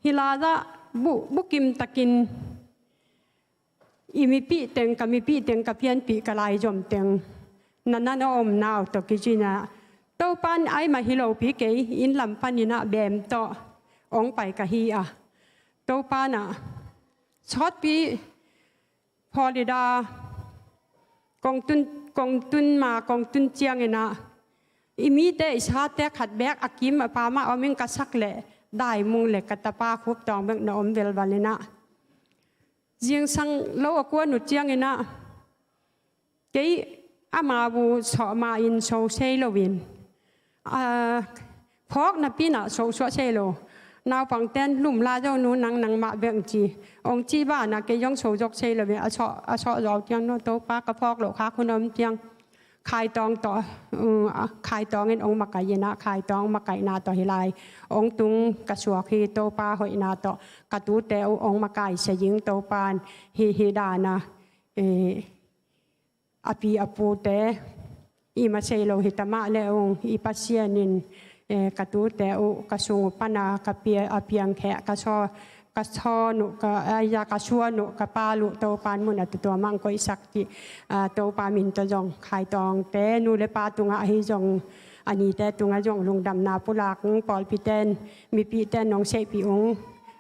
hih lai ah bu, bukim takin i mipih teng, ka mipih teng, ka pianpih ka laizom teng na na na omna uh tawh kici in ah Topa in ai mah hi lopi kei inn lam panin ah bem tawh hong pai ka hi a, Topa in ah sawtpi Florida kong tun, kong tun ma, kong tun ciangin ah i mite, i sate khat bek a kim a pam ah om ing, ka sak le daimung le ka tapa khup tawng bek na om velval in ah zingsang lo a kuan uh ciangin ah kei ama bu sawh ma in so sei loin, a, phawk napi in ah so suah sei lo. Naupangten lum lai zo nu nang, nangmah bek ci. Hong ci banah kei zong so zok sei loin a sawh, a sawh zaw ciang no Topa ka phawk loh khak hun om ciang Khaitawng tawh, um, a, Khaitawng in hong makaih in ah Khaitawng makaihna tawh hih lai hong tung ka suak hi. Topa hoihna tawh ka tute uh hong makaih se ing. Topa in hih, hih dan a, eh, a pi a pute i ma sei lo hi ta mah le ung, i Pasian in eh, ka tute uh ka sung uh pana ka pia, a piangkheh ka saw, ka sawn uh, ka, a, ya, ka suan uh, ka pal uh Topan mun a tutuam ah hong koihsak cih, a, Topa min tawh zong Khai Tawngte nu le pa tungah ahi zong a nite tungah zong lungdamna pulak ung. Pawlpite in, mipite in hong seihpih ung.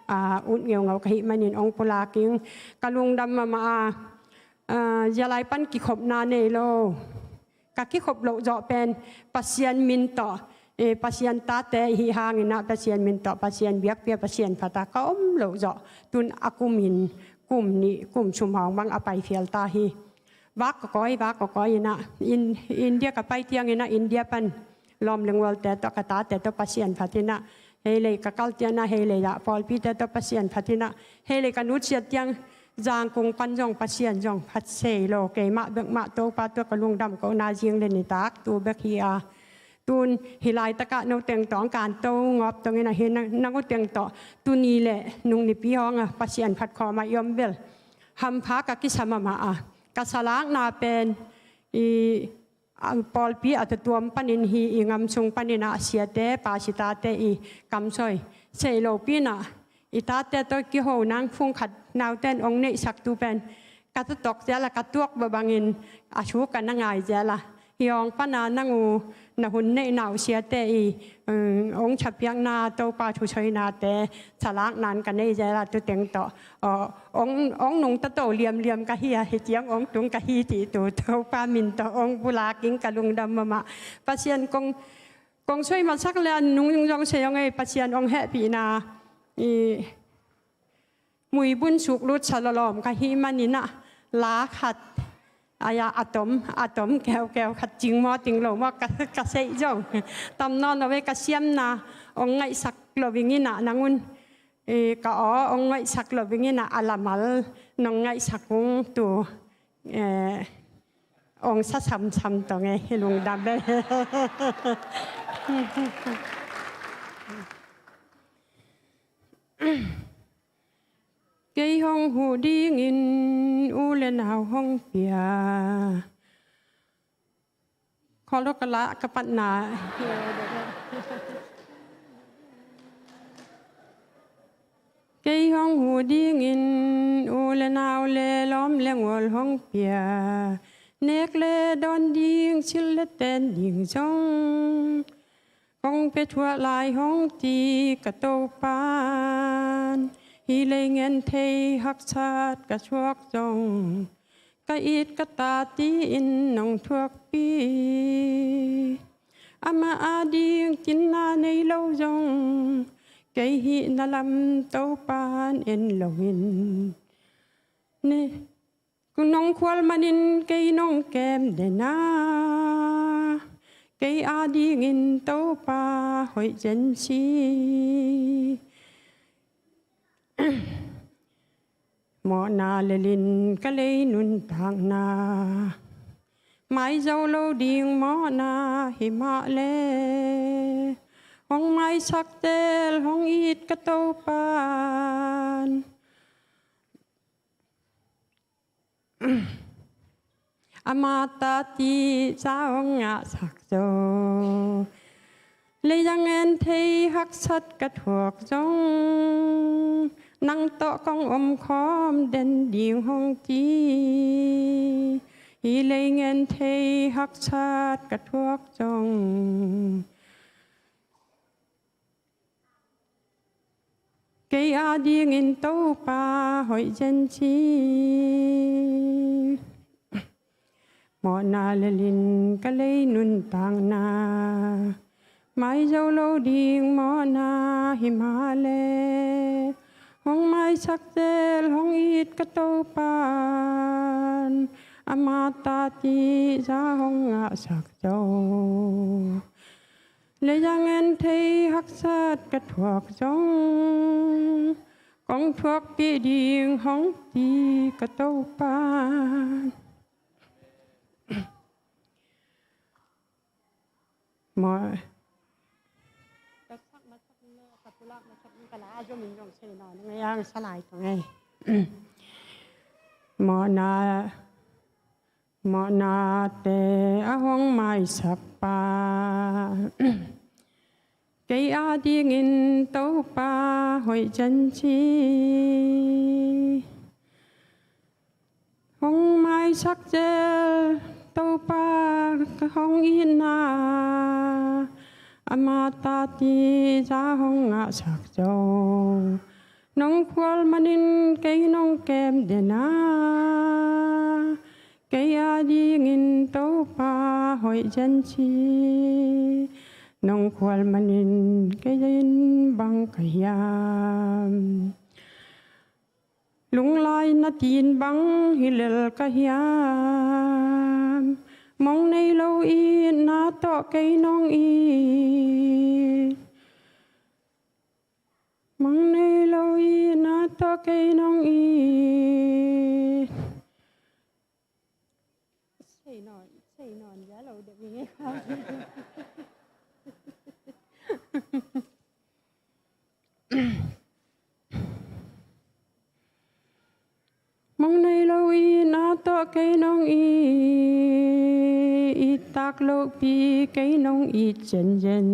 A, ut ngeungau ka hih manin hong pulak ing. Ka lungdam mahmah a, a, zia lai pan kikhopna nei lo. Ka kikhop loh zawh pen Pasian min tawh, eh, Pasian tate i hih hangin ah Pasian min tawh Pasian biakpia Pasian phat a ka om loh zawh tun a kumin kum nih kum sum hawng bang a pai phial ta hi. Vak kawkawi, vak kawkawi in ah, In-, India ka pai ciangin ah India pan lawm le ngualte tawh ka tate tawh Pasian phat in ah, hei lei ka kal ciangin ah hei lei ah pawlpite tawh Pasian phat in ah, hei lei ka nutsiat ciang Zangkung pan zong Pasian zong phat sei lo. Keimah bek mah Topa tawh ka lungdam kohna zing le nitak tu bek hi a, tun hih laitak ah no teng tawh hong kanto ngawp tong in ah hi, nang, nang uh teng tawh tuni le nung nipi hawng a Pasian phat khawm a i om bel hampha ka kisa mahmah a, ka salakna pen i, a, pawlpi a tutuam panin hi, i gam sung panin ah siate, pasitate i kamsawi sei lopi in ah, i tate tawh kiho nang phung khat naute in hong neihsak tu pen ka tutok zel a, ka tuak bawh bangin a thu ka na ngai zel a, hih hawng pan a nang uh na hun neihna uh siate i, um, hong thapiakna Topa thusawinate salakna in ka nei zel a, tu teng tawh, aw, hong, hong nungta to liamliam ka hi a, hih ciang hong tung ka hi cih tu Topa min tawh hong pulak ing. Ka lungdam mahmah. Pasian kong, kong soi masak le a nung zong sei hong ei, Pasian hong hehpihna i muibun suk lut sa lawlawm ka hih manin ah la khat, a ya, a tom, a tom keukeu khat, cing maw cing lo maw ka, ka seih zong tam nawn lo ve. Ka siamna hong ngaihsak lo ing in ah nang un, eh, ka aw hong ngaihsak lo ing in ah, a lamal nong ngaihsak ung tu, eh, hong sa samsam tong e, hi lungdam ve. Kei hong huh dingin u le nau hong pia. Kholok ka la ka patna. Kei hong huh dingin u le nau le lawm le ngual hong pia. Nek le dawn ding, silh le ten ding zong kong pia thuah lai hong ci ka Topan. Hih lei ngen thei haksat ka thuak zong, ka it ka ta ci-in nong thuakpih. Amah ading cinna nei lo zong, kei hihna lam Topan en loin, ne, nong khual manin kei nong kem den a, kei adingin Topa hoih zen ci. Mawhna le lin ka lei nuntakna, mai zo lo ding mawhna hi mah le, hong maisak zel hong it ka Topan. Ama ta ci za hong ngahsak zo. Lei zang en thei haksat ka thuak zong, nang tawh kong om khawm den ding hong ci. Hih lei ngen thei haksat ka thuak zong, kei adingin Topa hoih zen ci. Mawhna le lin ka lei nuntakna, mai zo lo ding mawhna hi mah le, hong maisak zel hong it ka Topan. Ama ta ci za hong ngahsak zo. Lei zang en thei haksat ka thuak zong, kong thuakpih ding hong ci ka Topan. Maw. Mawhna, mawhnate a hong maisak pa. Kei adingin Topa hoih cian ci. Hong maisak zel Topa ka hong itna, ama tati za hong ngahsak zo. Nong khual manin kei nong kem dena, kei adingin Topa hoih cian ci. Nong khual manin kei in bang ka hiam? Lunglai na tin bang hi lel ka hiam? Mong nei lo i na tawh kei nong i. Mong nei lo i na tawh kei nong i. Sei nawn, sei nawn zia lo deuh i ngei kha. Mong nei lo i na tawh kei nong i, i tak lopi kei nong i zenzen.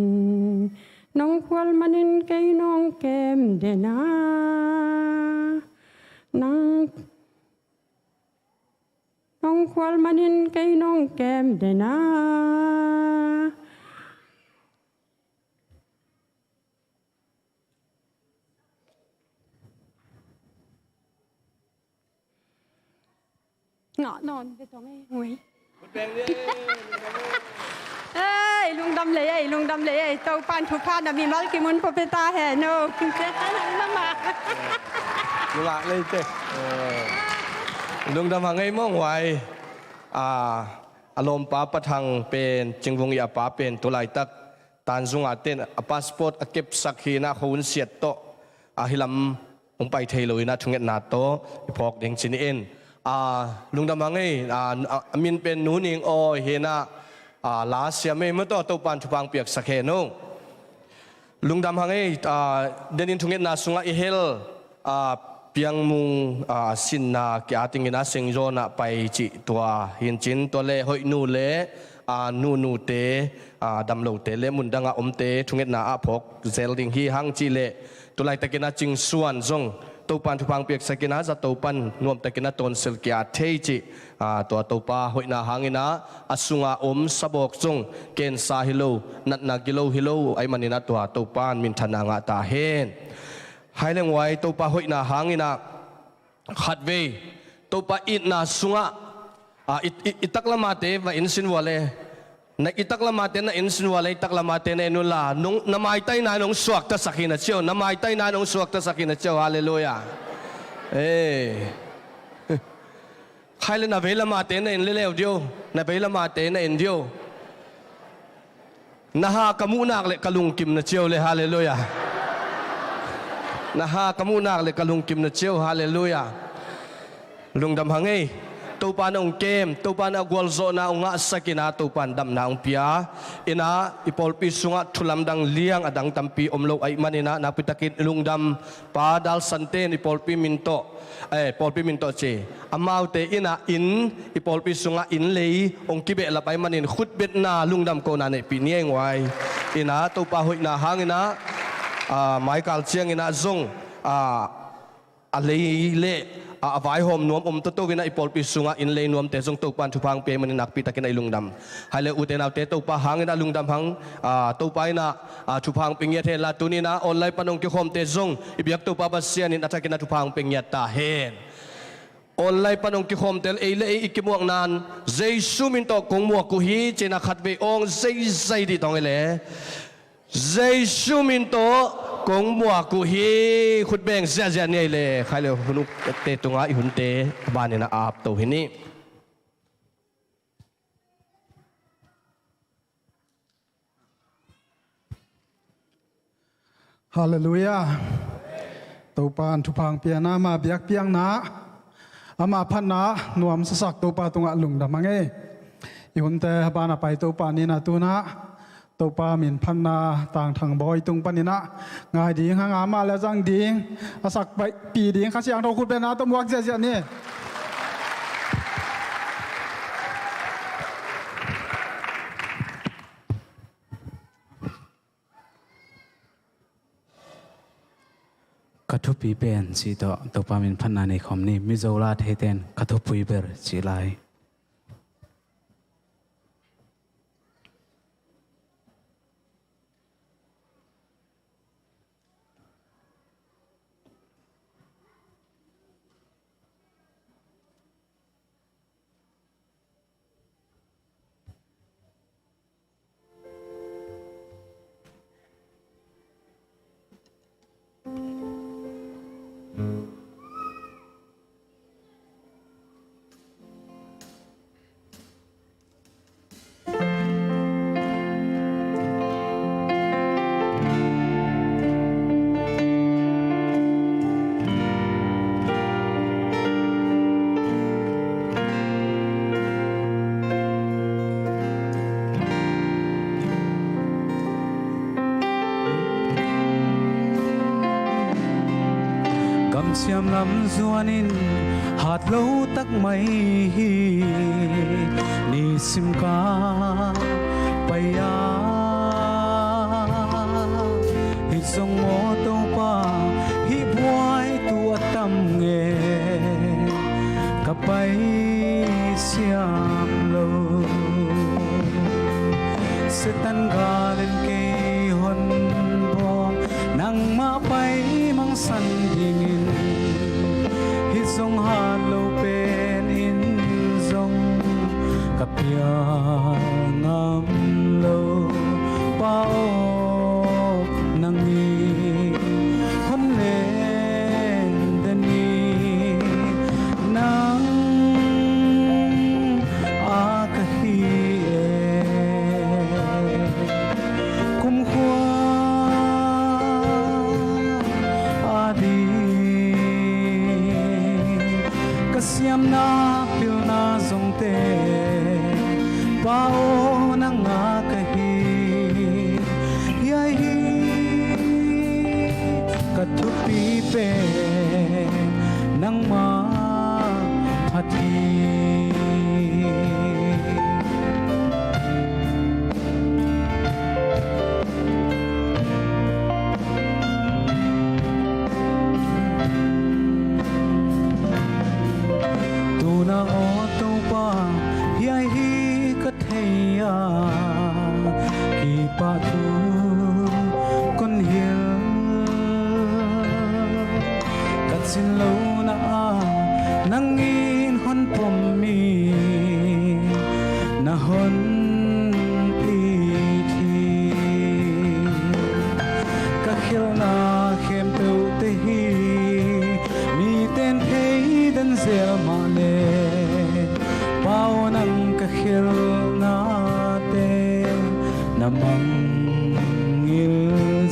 Nong khual manin kei nong kem dena. Nang, nong khual manin kei nong kem dena. Ngah nawn ve tong ei ngui. Ei, lungdam lei ei, lungdam lei ei. Topan thupha na mimal kimun pawh pia ta hen o. Nang mama. Nulak lei te. Lungdam hang ei mawng huai. A, a lawmpa Pa Thang pen, Cingvung i a pa pen, tulaitak Tanzung a ten a passport a kepsak hi na, khuahun siat tawh a hilam hong pai thei lo hi na, thungetna tawh i phawk ding ci ni in. A, lungdam hang ei, a, a, a min pen Nu Ning Awi hi na, a, la siam ei maw tawh, Topan thupha hong piaksak hen o. Lungdam hang ei, a, denin thungetna sungah i hel, a, Piang Mung, a, sinna kia tingin a Sengzawn ah pai cih tua hi in cin, tua le Hoih Nu le, a, Nu Nu te, a, damlote le mundang ah omte thungetna ah phawk zel ding hi hang cih le, tulaitakin a Cing Suan zong Topan thupha hong piaksak in a, zato pan nuamtakin a tonsel kia thei cih, a, tua Topa hoihna hangin a, a sunga om sabawk zong kensa hi lo, natna gilo hi lo ahih manin a, tua Topan minthanna ngah ta hen. Hai leng huai, Topa hoihna hangin a, khatvei Topa itna sungah, a, i, i, i taklamate va en sin vua le, na i taklamate na en sin vua le, i taklamate na en un la, nong, na maitaina nong suaktasak hi na ci o, na maitaina nong suaktasak hi na ci o, halleluiah. Ei. Khai le na veilamate na en leleu dio, na veilamate na en dio. Na ha ka muhnak le ka lungkim na ci o le, halleluiah. Na ha ka muhnak le ka lungkim na ci o, halleluiah. Lungdam hang ei. Topa na hong kem, Topa na gualzawhna hong ngahsak in a, Topa na damna hong pia in a, i pawlpi sungah thu lamdang liang a dang tampi om lo ahih manin a, nakpitakin i lungdam Pa Dal Sante in i pawlpi min tawh, eh, pawlpi min tawh ci, amaute in a, inn, i pawlpi sungah inn lei hong kibehlap ahih manin khutbetna lungdam kona neihpih ni ei huai. In a, Topa hoihna hangin a, a, maikal ciangin a zong, a, a lei le, a, a vaihawm nuam om toto in a, i pawlpi sungah inn lei nuamte zong Topa in thupha hong pia ahih manin nakpitakin a i lungdam. Hai le ute naute, Topa hangin a lungdam hang, a, Topa in a, a, thupha hong pia ngiat hen la, tuni in a online pan hong kikhawmte zong i biak Topa Pasian in a thakin a thupha hong pia ngiat ta hen. Online pan hong kikhawmte le ei le ei i kimuakna in Jesu min tawh kong muak uh hi ci in a khatvei awng zeizai dih tawng ei le. Jesu min tawh kong muak uh hi, khut beng ziahziah ni ei le, khai le hun ukte tungah i hunte a banin a ap to hi ni. Halleluiah. Topa in thupha hong pia in a, ama biakpiakna, ama phatna nuamsasak Topa tungah lungdam hang ei. I hunte a ban a pai Topa ni in a, tu in a Topa min phatna Tang Thang Bawi tung panin a ngai ding hang a, amah le a zang ding, a sakpih ding Kha Siangtho khut beng a tawh muak ziahziah ni. thupi pen cih tawh Topa min phatna nei khawm ni. Mizo la theite'n ka thupui ber cih lai. Gamsiam lam zuanin hat lo tak mai hi. Nisim ka pai-a hih zong maw Topa, hih buai tu a tam nge ka pai siam lo. Satan gal in kei hon bawm, nangmah pai mangsan dingin, hih zong hat lo pen in zong ka pial ngam lo. Pa aw, nang in hon len den ni, nang a ka hi e. Kumkhua a ding ka siamna pilna zongte, Pa aw, nang a ka hi. Hiai hi ka thupi pen, nangmah phat hi. Tuna aw Topa, hiai hi ka thei a, kipah thu kon hilh. Ka cin lohna ah nang in hon pom hi, na hon it hi. Ka khelhna khempeuhte hi mite'n thei den zel mah leh, Pa aw, nang ka khelhnate na mangngilh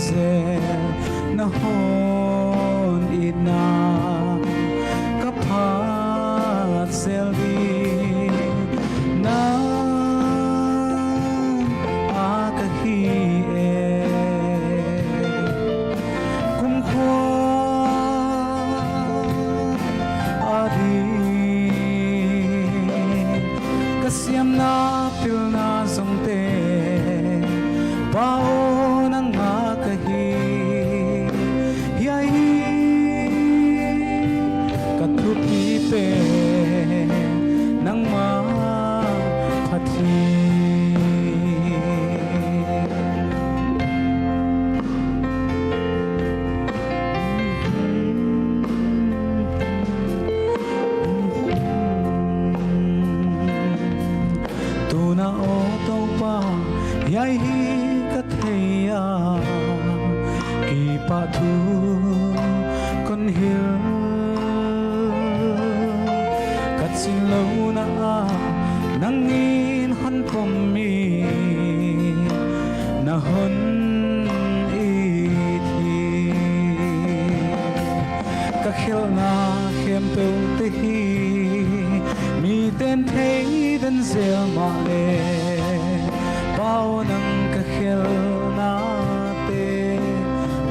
zel, na hon itna ka phat zel ding, nang a ka hi e. Kumkhua a ding ka siamna pilna zongte, Pa aw, nang a ka hi. Hiai hi ka thupi pen, nangmah phat hi. Tuna aw Topa, hiai hi ka thei a, kipah thu kon hilh. Ka cin lohna ah nang in hon pom hi, na hon it hi. Ka khelhna khempeuhte hi mite'n thei den zel mah leh, Pa aw, nang ka khelhnate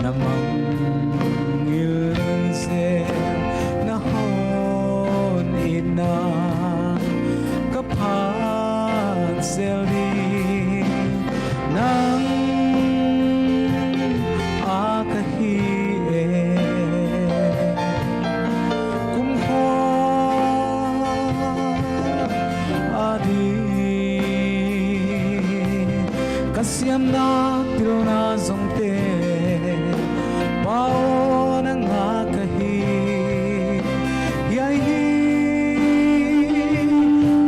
na mangngilh zel, na hon itna ka phat zel ding, nang a ka hi e. A siamna pilna zongte Pa aw nangmah ka hi. Hiai hi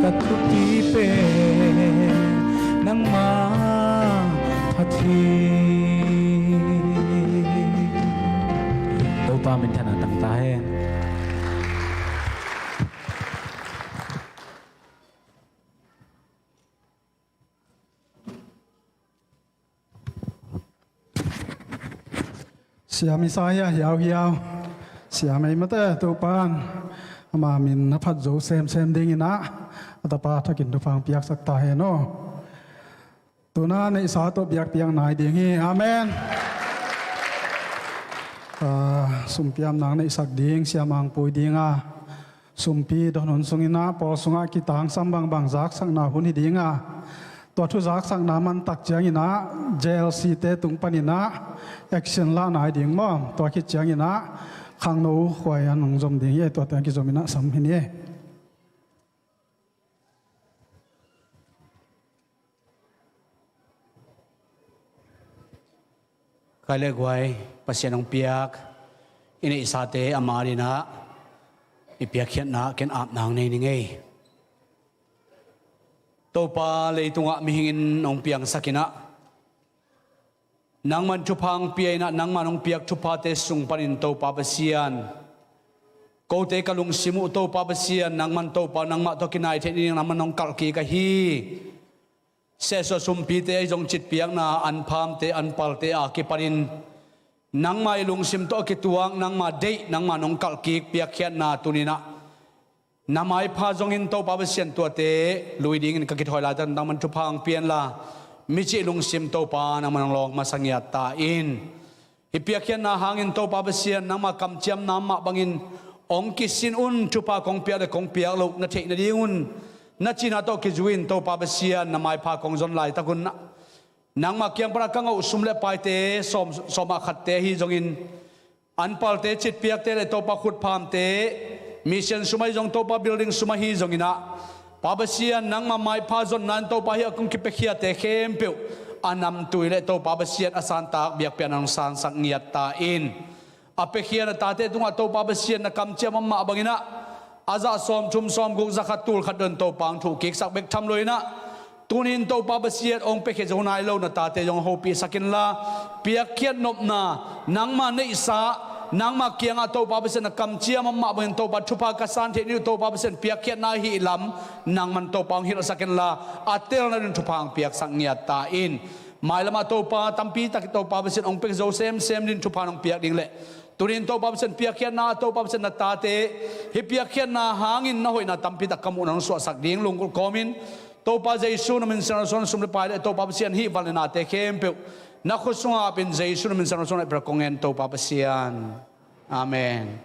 ka thupi pen nangmah phat hi. Topa minthanna tang ta hen. Siam Isaiah hiauhiau. Siam ei mate Topan ama min na phat zo semsem dingin ah a tapa thakin thupha hong piaksak ta hen aw. Tuna neihsa tawh biakpiak nai ding hi. Amen. Ah, sumpiam nang neihsak ding siam ang pui ding a sumpi don hun sungin ah pawl sungah kitangsam bangbang zaksakna hun hi ding a, tua thu zaksakna mantak ciangin ah J L C te tung panin ah action lah nai ding maw? Tua khit ciangin ah khangno khuai an hong zom ding hi. Tuate a kizom in ah sam hi ni. Khai le guai, Pasian hong piak i neihsate ama dinah i piakkhiatna ken apna hong nei ni ngei. Topa leitungah mihingin hong piangsakinah nangman thupha hong pia inah nangman hong piak thuphate sung panin Topa Pasian, kote ka lungsim uh Topa Pasian, nangman Topa nangmah tawh kinai theih ni ding nangman hong kalhkik ahi. Sehsuah sumpite ahi zong citpiakna anphamte anpalte a kipanin nangmah i lungsim tawh a kituak nangmah deih nangmah nong kalhkik piakkhiatna tuninah na maipha zongin Topa Pasian tuate lui dingin ka kithawi laitak nangman thupha hong pianla micih lungsim Topa nangman hong lawng masa ngiat ta in. Hih piakkhiatna hangin Topa Pasian nangmah kamciamna mah bangin hong kisin un. Thupha kong piak le kong piak loh na theih nadingun na cihna tawh kizui in Topa Pasian na maipha kong zon laitak un nangmah kiang pana ka ngauh sum le paite sawm, sawmah khatte ahi zongin anpalte citpiakte le Topa khutphamte mission sum ahi zong Topa building sum ahi zonginah Pa Pasian nangmah maipha zonna in Topa hih a kong kipiakhiate khempeuh a namtui le Topa Pasian a santak biakpiakna hong sansak ngiat ta in. A piakhia na tate tungah Topa Pasian na kamciam a mah banginah a zah sawmthum sawmguk zakhat tulkhat don Topa hong thuhkiksak bek tham loinah tunin Topa Pasian hong piakhia zo nai lo na tate zong hopihsak inla piakkhiat nopna nangma neihsa nangma kiangah Topa Pasian na kamciam a mah bangin Topa thupha ka san theih ni uh Topa Pasian piakkhiatna ahih lam nangman Topa hong hilhsak inla a telna ding thupha hong piaksak ngiat ta in. Mailamah Topa tampi tak Topa Pasian hong piak zo semsem ding thupha hong piak ding le tunin Topa Pasian piakkhiatna Topa Pasian na tate hih piakkhiatna hangin na hoihna tampi tak ka muhna hong suahsak ding lunggulh kawmin Topa Jesu na min siangtho suan sum le pai le Topa Pasian hih van le nate khempeuh na khut sungah apin Jesu na min siangtho suan le pai kong en Topa Pasian. Amen.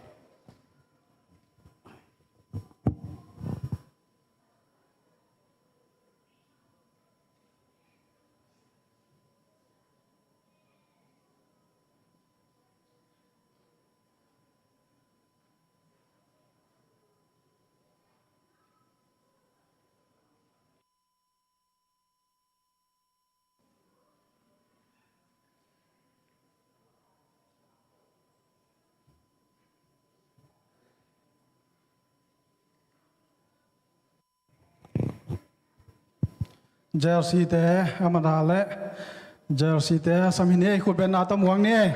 J L C te a mana le J L C te a sam hi ni ei, khut benna tawh muang ni ei.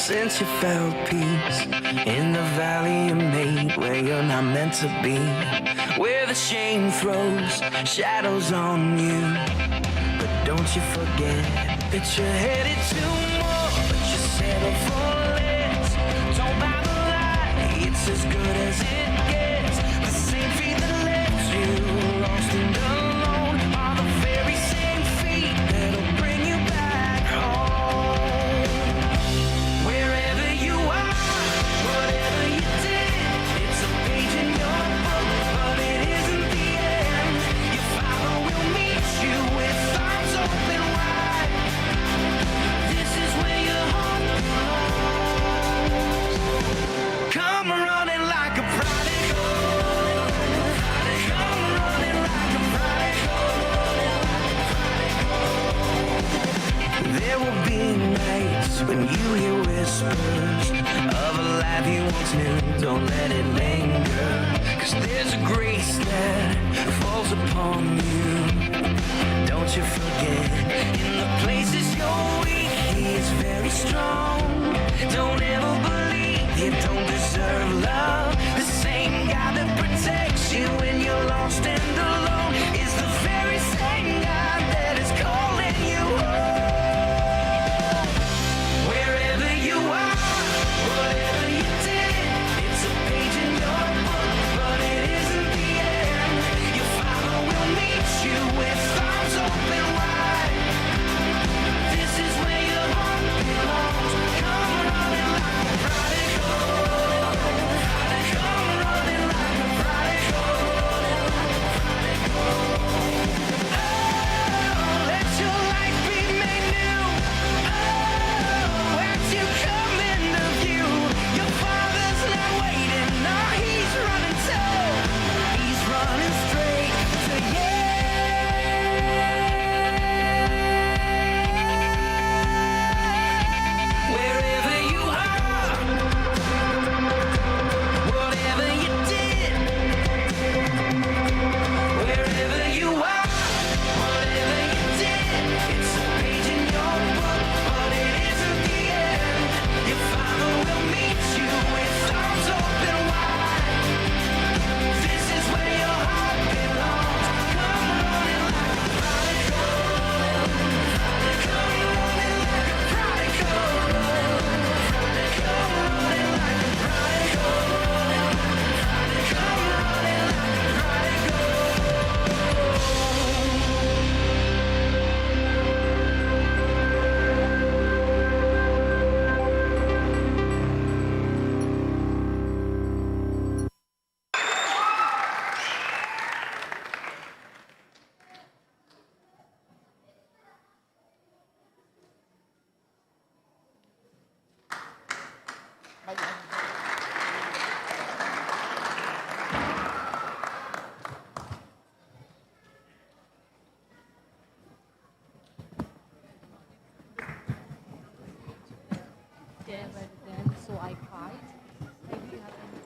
Since you found peace in the valley you made, where you're not meant to be, where the shame throws shadows on you. But don't you forget that you're headed to more, but you settle for less. Don't buy the lie, it's as good as it gets. The same feet that left you lost and alone are the very same feet that'll bring you back home. Wherever you are, whatever you did, it's a page in your book, but it isn't the end. Your father will meet you with arms open wide. This is where your heart belongs. Come running like a prodigal. Come running like a prodigal. There will be nights when you hear whispers of a life you once knew. Don't let it linger, 'cause there's a grace that falls upon you. Don't you forget, in the places you're weak, He is very strong. Don't ever believe you don't deserve love. The same God that protects you when you're lost and alone is the very same God that is calling you home. Wherever you are, whatever you did, it's a page in your book, but it isn't the end. Your father will meet you with arms open wide. This is where your heart belongs. Come running like a prodigal. Come running like a prodigal. Oh, let your life be made new. Oh, as you come into view, your father's not waiting. No, he's running too. He's running straight to you. Wherever you are, whatever you did, wherever you are, whatever you did, it's a page in your book, but it isn't the end. Your father will meet you with arms open wide. This is where your heart belongs. Come running like a prodigal. Come running like a prodigal. Come running like a prodigal. Come running like a prodigal. Yes, then, so I cried. Maybe you have any.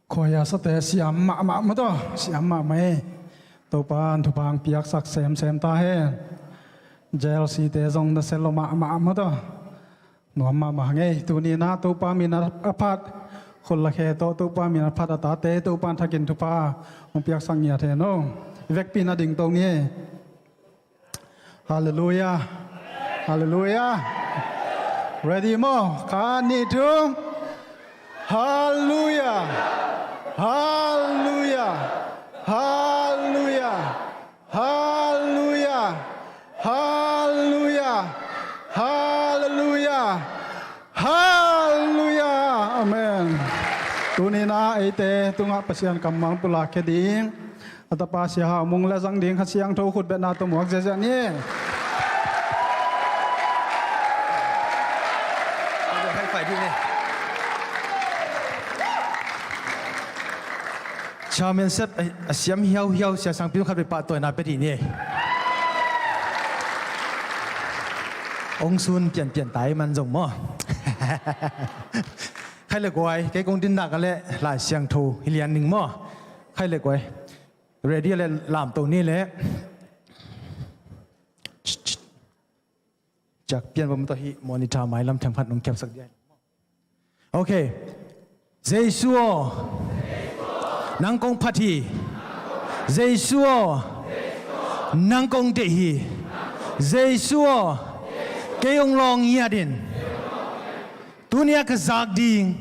Khuaia sate siam mahmah mataw, siam mahmah e. Topa in thupha hong piaksak semsem ta hen. J L C te zong na selo mahmah mataw. Nuam mahmah ngei. Tuni-in ah Topa min a phat, khut le khe tawh Topa min a phat a tate Topa in thakin thupha hong piaksak ngiat hen aw. I vekpi-in a dingto ni. Halleluia. Halleluia. Ready maw? Khat, nih, thum. Halleluia. Halleluia. Halleluia. Halleluia. Halleluia. Halleluia. Halleluia. Amen. Tuni-in ah eite tungah Pasian kammal pulak khia ding a tapa Sia Hau Mung le zang ding Kha Siangtho khutbetna tawh muak ziahziah ni. Chairman set a, a siam hiauhiau Sia Sangpi khat vei pahtawina pia dih ni. Ong sun pianpian tai man zong maw. Khai le guai, kei kong dinnak a le Lai Siangtho hi lian ning maw. Khai le guai. Ready a le lamto ni le. Ciak pian bawm tawh hi monitor mailam themkhat nong kepsak dia. Ok. Jesu aw, nang kong phat hi. Jesu aw, nang kong deih hi. Jesu aw, kei hong lawng ngiat in. Tuni-a ka zak ding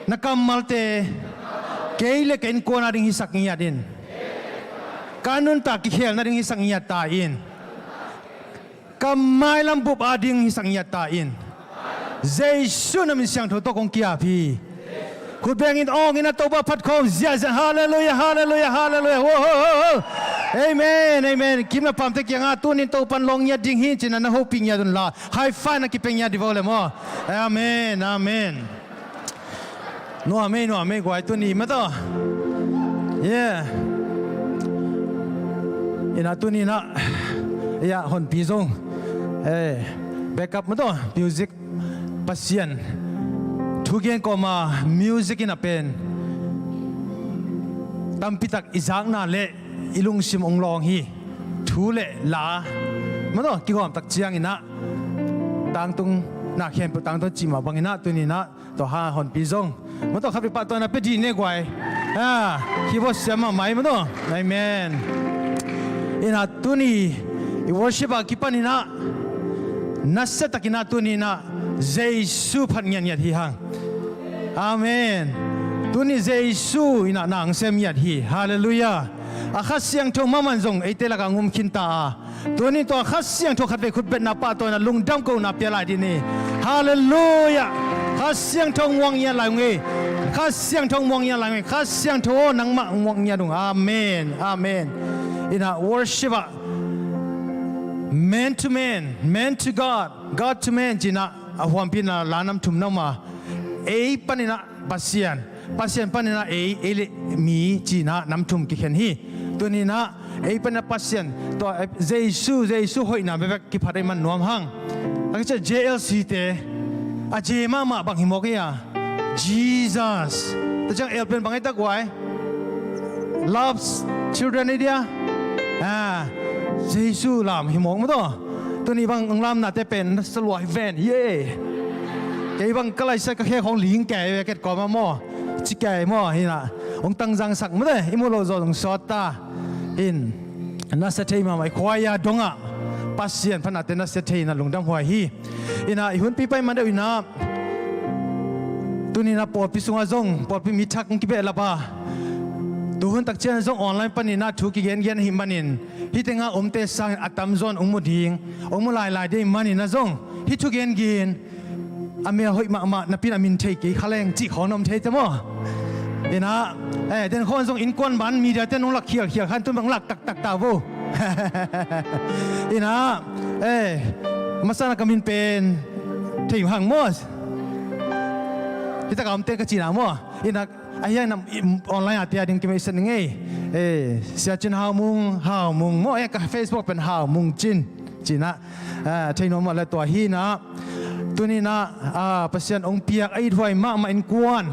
na kammalte kei le ka innkuan ading hisak ngiat in. Ka nuntak kikhel nading hisak ngiat ta in. Ka mailam bup ading hisak ngiat ta in. Jesu na min siangtho tawh kong ki-ap hi. Khut bengin awngin a Topa phat khawm ziahziah. Halleluia, halleluia, halleluia. Ho, ho, ho, ho. Amen, amen. Kim na pamte kiangah tunin Topan lawng ngiat ding hi cin na hopih ngiat un la. High five na kipia ngiat di vo le maw. Amen, amen. Nuam ei, nuam ei guai tuni mataw. Yeah. Ina tuni na. Ya honpi zong. Eh, backup mataw. Music Pasian thugen kawma music ina pen tampitak i zakna le i lungsim ong lawng hi. Thu le la mataw kigawm tak ciang ina tangtung na khempeuh tangtung cih mah bang ina tuni na tua ha honpi zong mataw khat vei pahtawina pia dih ne guai. Ah, keyboard siam mahmah ei mataw. Amen. Ina tuni i worship a kipan ina nasiatak ina tuni ina Jesu phat ngiatngiat hi hang. Amen. Tuni Jesu ina nang sem ngiat hi. Halleluia. A Kha Siangtho mahmah zong eite lakah ngum khinta a tuni tua Kha Siangtho khat vei khutbetna pahtawina lungdam kohna pia lai dih ni. Halleluia. Kha Siangtho muak ngiat lai ung ei. Kha Siangtho muak ngiat lai ung ei. Kha Siangtho aw nangmah muak ngiat ung. Amen. Amen. Ina worship ah man to man, man to God, God to man cina a huampina la nam thum na uma ei panina Pasian, Pasian panina ei, ei le mi cina nam thum kikhen hi. Tunina ei panina Pasian tua Jesu, Jesu hoihna bekbek kiphat ei man nuam hang. A kicia J L C te a J mahmah bang hi mawk ei a Jesus. Tua ciang el pen bang ei tak uai. Loves children ei dia. Ah, Jesu lam hi mawk mataw. Tuni bang ong lamnate pen salua hi ven. Ye. Kei bang ka laisa ka khe khong ling kei ve ket kawma maw. Ci kei maw hina. Ong tangzangsak mate i mu lo zaw zong sawt ta. In nasia thei mahmah i khuaia dongah Pasian phanate nasia thei ina lungdam huai hi. Ina i hunpi pai man deuh ina tunina pawlpi sungah zong pawlpi mi thak ong kibehlap a tuhun tak ciang zong online panina thu kigengen ahi manin hih tengah omte sangin a tamzaw in ong mu ding ong mu lailai ding ahi manina zong hih thu gengen a mel hoih mahmah napi in a min thei kei kha leng cih khawng na om thei te maw? Ina eh den khawng zong innkuan ban media te nong lak khialkhial khan tun bang lak taktak ta vo. Ina eh masa na ka min pen thei hang maw? Hih taka omte ka cina maw? Ina a hiang nam online a tia ding kime i sen ngei. Eh, Sia Cin Hau Mung, Hau Mung maw eh ka Facebook pen Hau Mung Cin. Cina ah thei nuam mah le tua hi na. Tuninah, ah, Pasian hong piak a ithuai mahmah innkuan.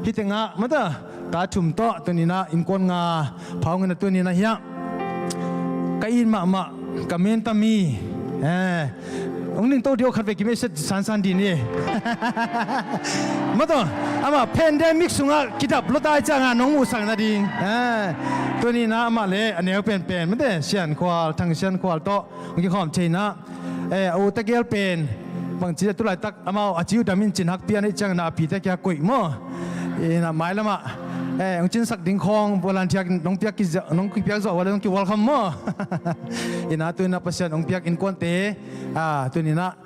Hih tengah, mata, ta thum tawh, tuninah, innkuan nga, pha hong in a tuninah hiah. Ka it mahmah, ka men tami. Eh, hong ning to dih aw khat vei kim ei set sansan dih ni. Mata, amah pandemic sungah kidap lua tai ciangah nong muhsak nading. Eh, tuninah amah le, a neu penpen, mate, Sian Khual, Thang Sian Khual tawh, hong kikhawm thei inah. Eh, a u tegel pen bangci a tulaitak amau a ci uh dam in cin hak pian ei ciangin a pite kia koih maw? Inah mailamah, eh, hong cinsak ding khawng volunteer nong piak kiza-, nong kipiak zawh vale nong ki-welcome maw? Inah tuninah Pasian hong piak innkuante, ah, tuninah,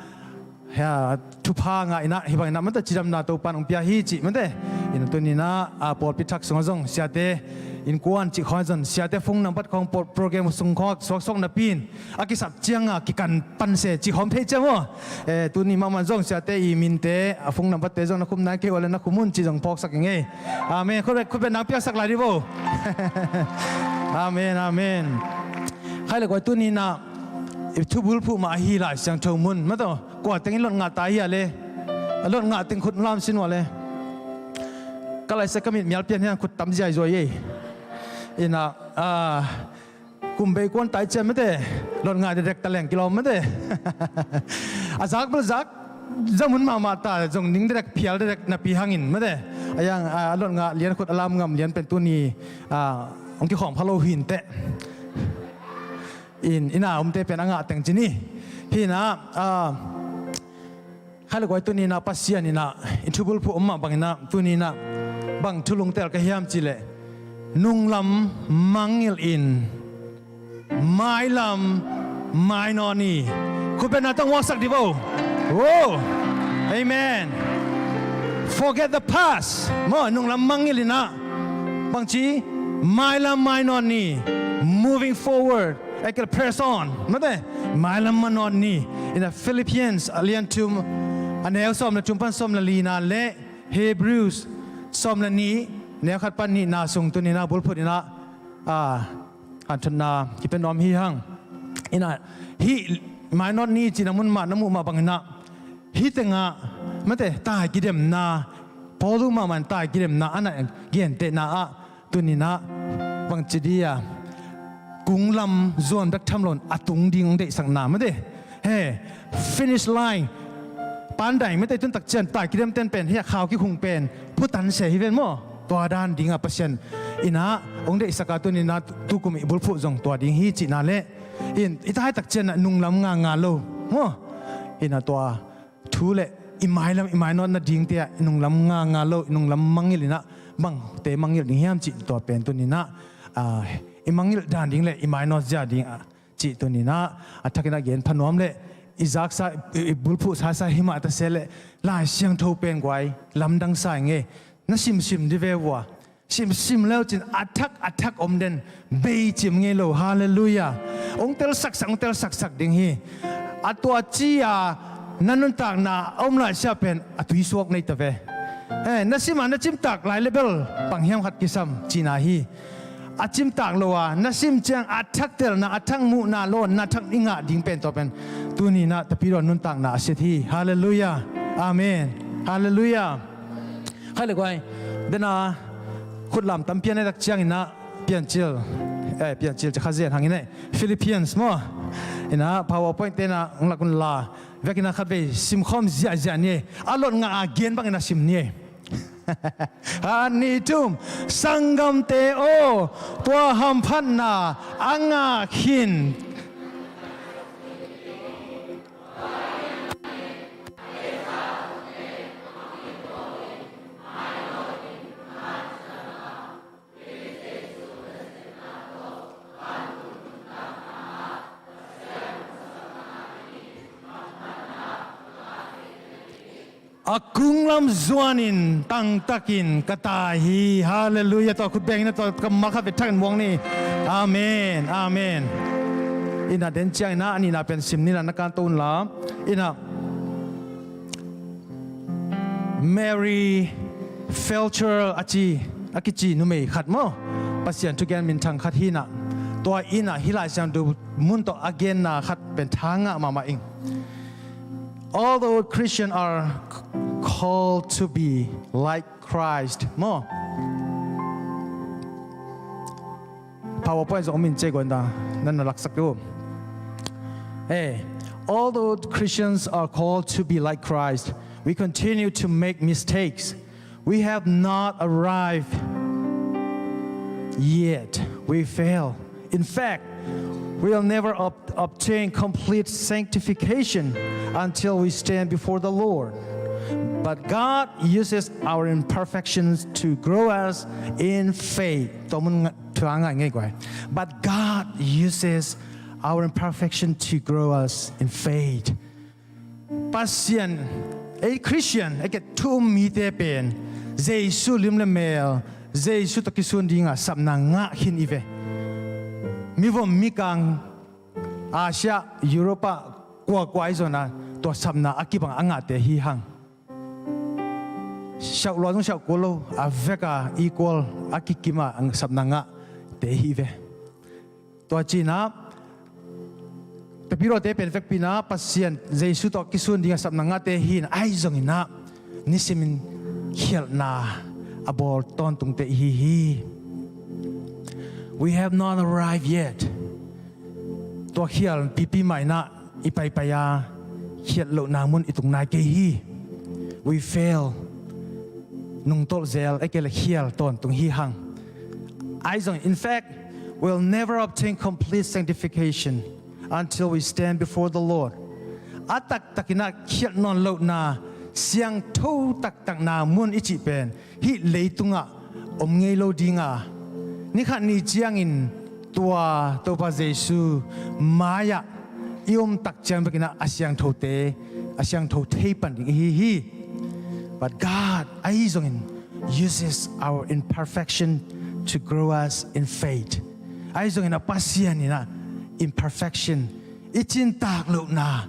ah, thupha ngah inah hih bang inah mate cidamna Topan hong pia hi cih mate. Inah tuninah, ah, pawlpi thak sungah zong siate innkuan cih khawng zong siate phone nambat khawng pro-, program sung khawng suaksuak napi in a kisap cianga kikan panse cih khawm thei ciang aw. Eh, tuni mahmah zong siate i minte, a phone nambatte zong na khum nai kei uh le na khum un cih zong phawksak ing ei. Amen. Khut beng, khut beng nang piaksak lai dih bo. Amen, amen. Khai le guai tuninah i thubulphuh mah ahi Lai Siangtho mun. Mataw, kua teng i lot ngah ta hi a le. A lot ngah teng khut lam sin uh a le. Ka laisa ka mit mial pian hian khut tam ziaizuai ei. Inah, ah, kum bei kuan tai cian mate, lot ngah dekdek ta leng kilawm mate. A zak bel zak zamun mahmah ta zong ning dekdek phial dekdek napi hangin mate. A yang, a, a lot ngah lian khut a lam ngam lian pen tuni, a, hong kikhawm kha lo hi inteh. In, ina omte pen a ngah teng ci ni. Hi inah, a, Khai le guai tuninah Pasian inah i thubulphuh om mah banginah tuninah bang thu lungtel ka hiam cihleh nunglam mangngilh in mailam mainawt ni. Khut beng nang tawh hong muaksak dih bo. Amen. Forget the past. Maw, nunglam mangngilh inah bangci mailam mainawt ni. Moving forward. Ekel press on. Mate, mailam mainawt ni. Inah Philippians a lian thum, a neu sawm le thum pan sawm le lina le Hebrews sawm le nih, neu khat pan nihna sung tuninah bulphuh inah, a, hanthotna kipia nuam hi hang. Inah hih mainawt ni cihna mun mah na muh mah banginah hih tengah mate tai kidemna, Paul uh mahmah in tai kidemna a na gentehna ah tuninah bangci dih a kunglam zuan bek tham loin a tung ding hong deihsakna mate. He, finish line. Pandai mate tun takcian tai kidemten pen hi a khau kikhung pen phutan se hi ven maw? Tua dan dingah Pasian inah hong deihsak a tuninah tukum i bulphuh zong tua ding hi cihna le. In, i tai takcian ah nunglam nganga lo maw? Inah tua thu le i mailam i mainawt nadingte ah i nunglam nganga lo, i nunglam mangngilh inah bangte mangngilh ding hiam cih tua pen tuninah, a, i mangngilh dan ding le i mainawt zia ding a cih tuninah a thakinah gen pha nuam le i zaksa, i, i bulphuh sasa hi mah ta se le Lai Siangtho pen guai lamdang sa ing ei. Na simsim dih ve vua. Simsim leucin a thak a thak om den bei cim ngei lo. Halleluiah. Hong telsaksak, hong telsaksak ding hi. A tua ci-a na nuntakna a om laisia pen a tuisuak nei ta ve. Eh, na sima na cimtak lai le bel bang hiam khat kisam cihna hi. A cimtak lo a na sim ciang a thak telna, a thak muhna lo na thak i ngah ding pen tua pen tuninah Tapidaw nuntakna a sit hi. Halleluiah. Amen. Halleluiah. Khai le guai dena khutlam tam pian ei tak cianginah Piancil, eh, Piancil ci kha zen hangin eh Philippians maw? Inah PowerPoint tenah hong lak un la vekinah khat vei simkhawm ziahziah ni ei. A lot ngah a gen banginah sim ni ei. Khat nih thum. Sanggamte aw, tua hamphatna a ngah khin a kunglam zuanin tangtakin ka tai hi. Halleluiah. Tua khut bengin a tua kammal khat vei thakin muang ni. Amen. Amen. Inah den cianginah a nihna pen sim nila na kanto unla. Inah Mary Felcher a ci, a kici numei khat maw? Pasian thugen minthang khat hinah tua inah hih Lai Siangtho mun tawh a genna khat pen tha ngah mahmah ing. Although Christians are c- called to be like Christ, maw? PowerPoint zong om in cei guan da, nan na laksak tu. Hey, although Christians are called to be like Christ, we continue to make mistakes. We have not arrived yet. We fail. In fact, we'll never ob- obtain complete sanctification until we stand before the Lord. But God uses our imperfections to grow us in faith. Tua mun nga- tua ngai ngai guai. But God uses our imperfection to grow us in faith. Pasian, ei Christian, ei ke thu um mite pen Jesu lim le mel, Jesu tawh kisun dinga sapna ngah khin i ve. Mivom mikang, Asia, Europa, kuakua i zona tua sapna a kibang a ngahte hi hang. Siauh lua zong siauh kul lo, a veka equal a kikima sapna ngahte hi ve. Tua cinah Tapidawte pen vekpinah Pasian Jesu tawh kisun dinga sapna ngahte hi in, ahi zonginah nisimin khialhna a bawl tawntungte ihi hi. We have not arrived yet. Tua khial pipi mah inah i paipai a khialh lohna mun i tung nai kei hi. We fail. Nungtolh zel, ei ke le khial tawntung hi hang. Ahi zong, in fact, we'll never obtain complete sanctification until we stand before the Lord. A taktakinah khialh nawn lohna, siangtho taktakna mun i cih pen hih leitungah om ngei lo dinga, nikhat ni ciangin tua Topa Jesu mai-ah i om tak ciang bekinah a siangthote, a siangtho thei pan ding ihi hi. But God, ahi zongin, uses our imperfection to grow us in faith. Ahi zongin a Pasian inah imperfection, i cintak lohna,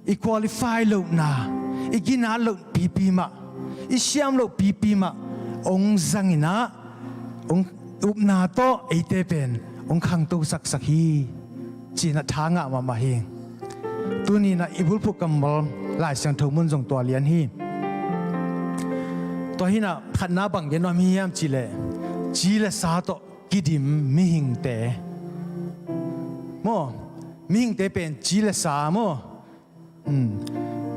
i qualify lohna, i ginat loh pipi mah, i siam loh pipi mah ong zanginah, ong upna tawh eite pen ong khangto saksak hi. Cinah tha ngah mahmah hi. Tuninah i bulphuh kammal Lai Siangtho mun zong tua lian hi. Tua hinah khatna bang gen nuam hi hiam cihleh, ci le sa tawh kidim mihingte. Maw, mihingte pen ci le sa maw. Hmm.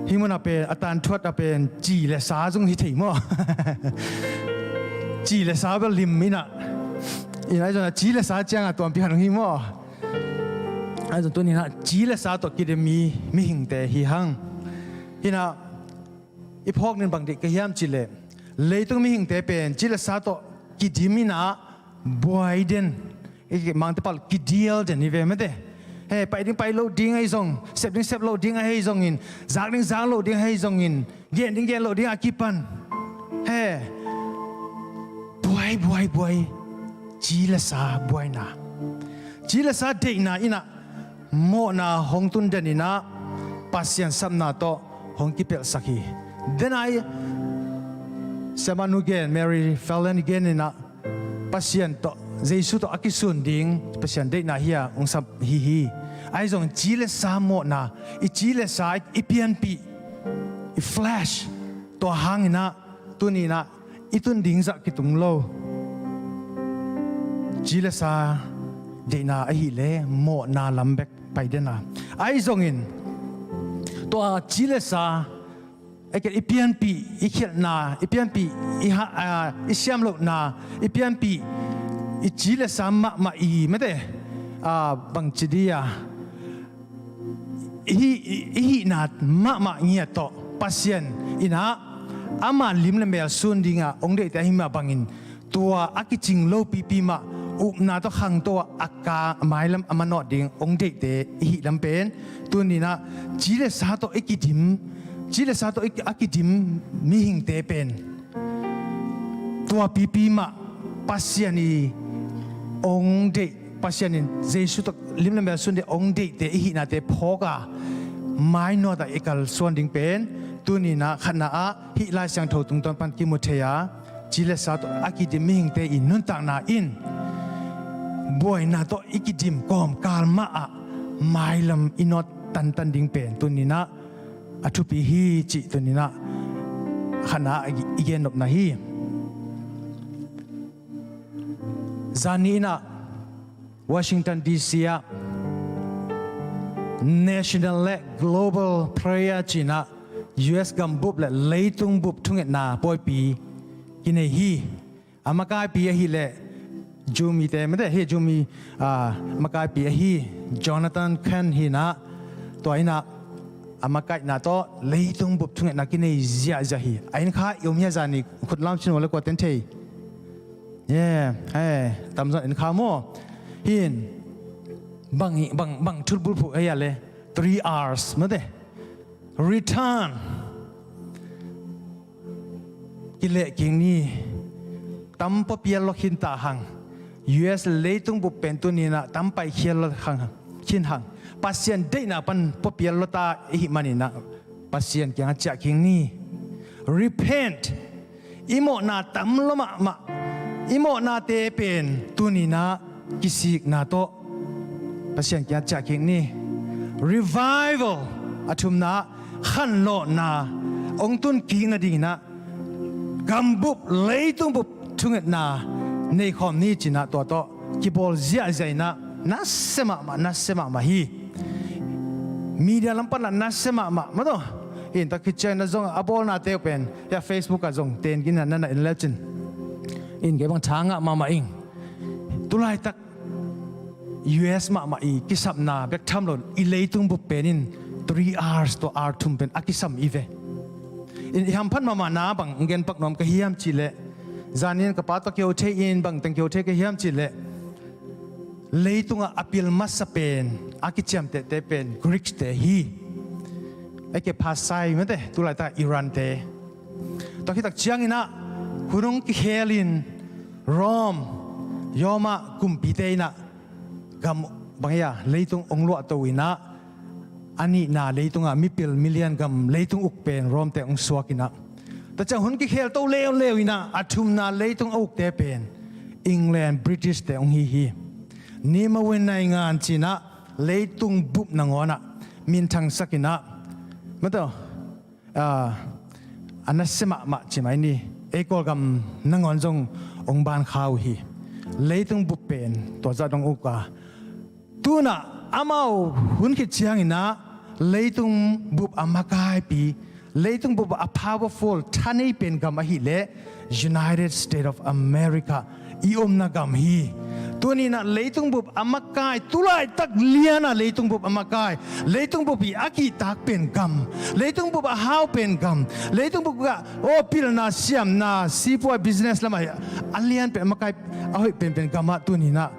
Hih munah pen a tanthuat a pen ci le sa zong hi thei maw. Ci le sa bel lim inah, inah ahi zongah ci le sa ciangah tuampi khat hong hi maw. Ahi zong tuninah ci le sa tawh kidim mi mihingte hi hang. Hinah i phawk nin bang deih ka hiam cihleh, leitung mihingte pen ci le sa tawh kidim inah buai den, i mangte pal kidial den hi ve mate. He, pai ding pai loh ding ahi zong, sep ding sep loh ding ahi zongin, zak ding zak loh ding ahi zongin, gen ding gen loh ding a kipan, he, buai buai buai. Ci le sa buaina, ci le sa deihna inah mawhna hong tun den inah Pasian sapna tawh hong kipelhsak hi. Denai siamah nu gen, Mary Fallon i gen inah Pasian tawh, Jesu tawh a kisun ding Pasian deihna hi-a hong sap hi hi. Ahi zong ci le sa mawhna, i ci le sa i pianpih, i flesh, tua hanginah tuninah i tun ding zah kitung lo. Ci le sa deihna ahileh mawhna lam bek pai dena. Ahi zongin tua ci le sa, ei ke i pianpih, i khialhna, i pianpih, i ha, a, i siam lohna, i pianpih, i ci le sa mahmah i mate, a, bangci dia, i, i, i hihna mahmah ngiat tawh Pasian inah ama lim le mel sun dinga hong deihte ahi mah bangin tua a kicing lo pipi mah upna tawh khangto a ka mailam a manawh ding hong deihte i hih lam pen tuninah ci le sa tawh i kidim, ci le sa tawh i, a kidim mihingte pen tua pipi mah Pasian i hong deih, Pasian in Jesu tawh lim le mel sun ding hong deihte i hihnate phawk a mainawt ah i kalsuan ding pen tuninah khatna ah hih Lai Siangtho tungtawn pan kimu thei a, ci le sa tawh a kidim mihingte i nuntakna in buaina tawh i kidim kawmkal mah ah mailam i nawt tantan ding pen tuninah a thupi hi cih tuni-in ah khatna i gennopna hi. Zani in ah Washington D C ah National le Global Prayer ci-in ah U S gambup le leitung bup thungetna pawipi kinei hi. A makaipi ahih leh Zoomi te mate hi, Zoomi, ah, makaipi ahi Jonathan Chan hi-in ah, tua in ah a makaihna tawh leitung bup thungetna kinei ziahziah hi. A inn kha i om hia zani? Khut lam cin uh le kua ten thei. Yeah, hey, tamzaw in kha maw. Hi-in bang, bang, bang thut bulphuh ahi a le three R's mate. Return. Kilehkik ni. Tam puapial lua khin ta hang. U S leitung bup pen tuni-in ah tam paikhial lua hang, khin hang. Pasian deihna pan puapial lua ta i hih manin ah Pasian kiangah ciahkik ni. Repent. I mawhna tam lua mahmah, i mawhnate pen tuni-in ah kisikna tawh Pasian kiangah ciahkik ni. Revival, a thumna ah khanlawhna hong tunkik nadingin ah gambup, leitung bup thungetna neikhawm ni ci-in ah tua tawh kibawl ziahziah in ah nasia mahmah, nasia mahmah hi. Media lam pan ah nasia mahmah mataw. In tua khit ciangin ah zong a bawlnate uh pen, ya, Facebook ah zong ten gina na na en lecin. In kei bang tha ngah mahmah ing. Tulaitak U S mahmah i kisapna bek tham lo-in i leitung bup pen in three R's tawh R thum pen a kisam i ve. In i hamphat mahmahna bang gen pak nuam ka hiam cih leh, zanin ka pa tawh kiho thei in bang teng kiho thei ka hiam cih leh, leitungah a pil masa pen, a kiciamtehte pen Greek te hi. Eke Parthia mate, tulaitak Iran te. Tua khit tak ciangin ah hun hong kikhel in Rome, Roma kumpite in ah gam bang hi a, leitung hong luahto in ah, a nihna leitungah mipil milian gam leitung uk pen Rome te hong suak in ah, tua ciang hun kikhel to leuleu in ah a thumna leitung a ukte pen England, British te hong hi hi. Nimawin naingan ci-in ah leitung bup nangawn ah minthangsak in ah, mataw, ah, a nasia mahmah ci mai ni. Ei Kawlgam nangawn zong hong ban kha uh hi. Leitung bup pen tua zah dong uk a, tu-in ah amau hun khit ciangin ah leitung bup a makaipi, leitung bup a powerful, tha nei pen gam ahih leh United States of America i omna gam hi. Tuni-in ah leitung bup a makai, tulaitak lian a leitung bup a makai, leitung bup i a kihtak pen gam, leitung bup a hau pen gam, leitung bup ah, aw, pilna, siamna, sipuai, business lamah a lian pen a makai, a hoih penpen gam ah tuni-in ah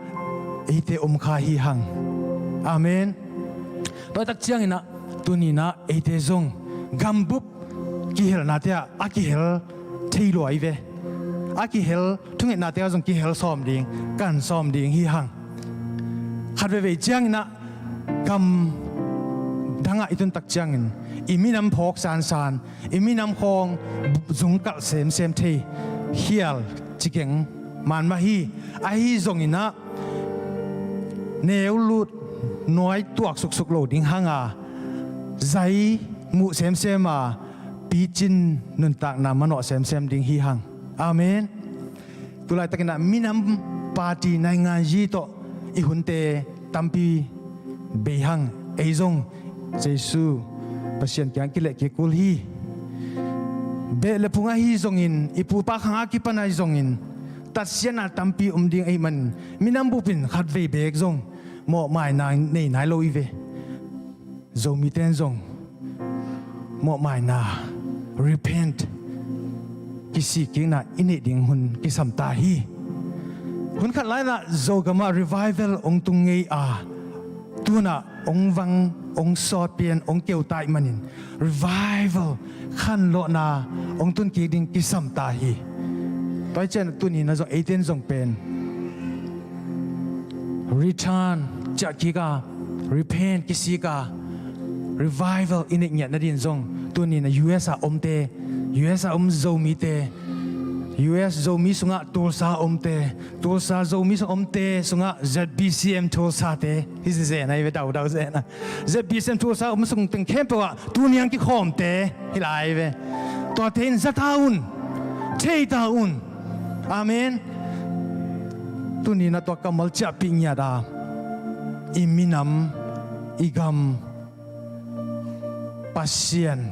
eite om kha hi hang. Amen. Tua tak ciangin ah tuni-in ah eite zong gambup kihelnate ah a kihel thei lua i ve. A kihel thungetnate ah zong kihel sawm ding, kan sawm ding hi hang. Khat veivei ciangin ah gam dangah i tun tak ciangin i minam phawk sansan, i minam khawng zungkalh semsem thei, khial cikeng man mah hi. Ahi zongin ah neu lut nuai tuak suksuk lo ding hang a, zai muh semsem a, picin nuntakna manawh semsem ding hi hang. Amen. Tulaitakin ah minam, party, nainganzi tawh i hunte tampi bei hang. Ei zong Jesu Pasian kiang kilehkik kul hi. Beh le phung ahi zongin, i pu pa khang a kipan ahi zongin, tatsiatna tampi om ding ahih manin minam bup in khatvei beek zong mawhmaina nei nai lo i ve. Zomite in zong mawhmaina, repent, kisikkikna i neih ding hun kisam ta hi. Hun khat lai-in ah Zogam ah revival hong tung ngei a, tu-in ah hong vang, hong sawt pian, hong keu ta ahih manin revival, khanlawhna hong tunkik ding kisam ta hi. Tua hi ciang tuni-in ah zong eite in zong pen return, ciahkik a, repent, kisik a, revival i neih ngiat nadingin zong tuni-in ah U S a omte, U S a om Zomite, U S Zomi sungah Tulsa omte, Tulsa Zomi sung omte sungah Z B C M Tulsa te hi zen ahi ve, daudau zen a. Z B C M Tulsa om sung teng khempeuh ah tuni ang kikhawmte hi lai ve. Tuate in za ta un, thei ta un. Amen. Tuni na tua kammal ciahpih ngiat a, i minam, i gam Pasian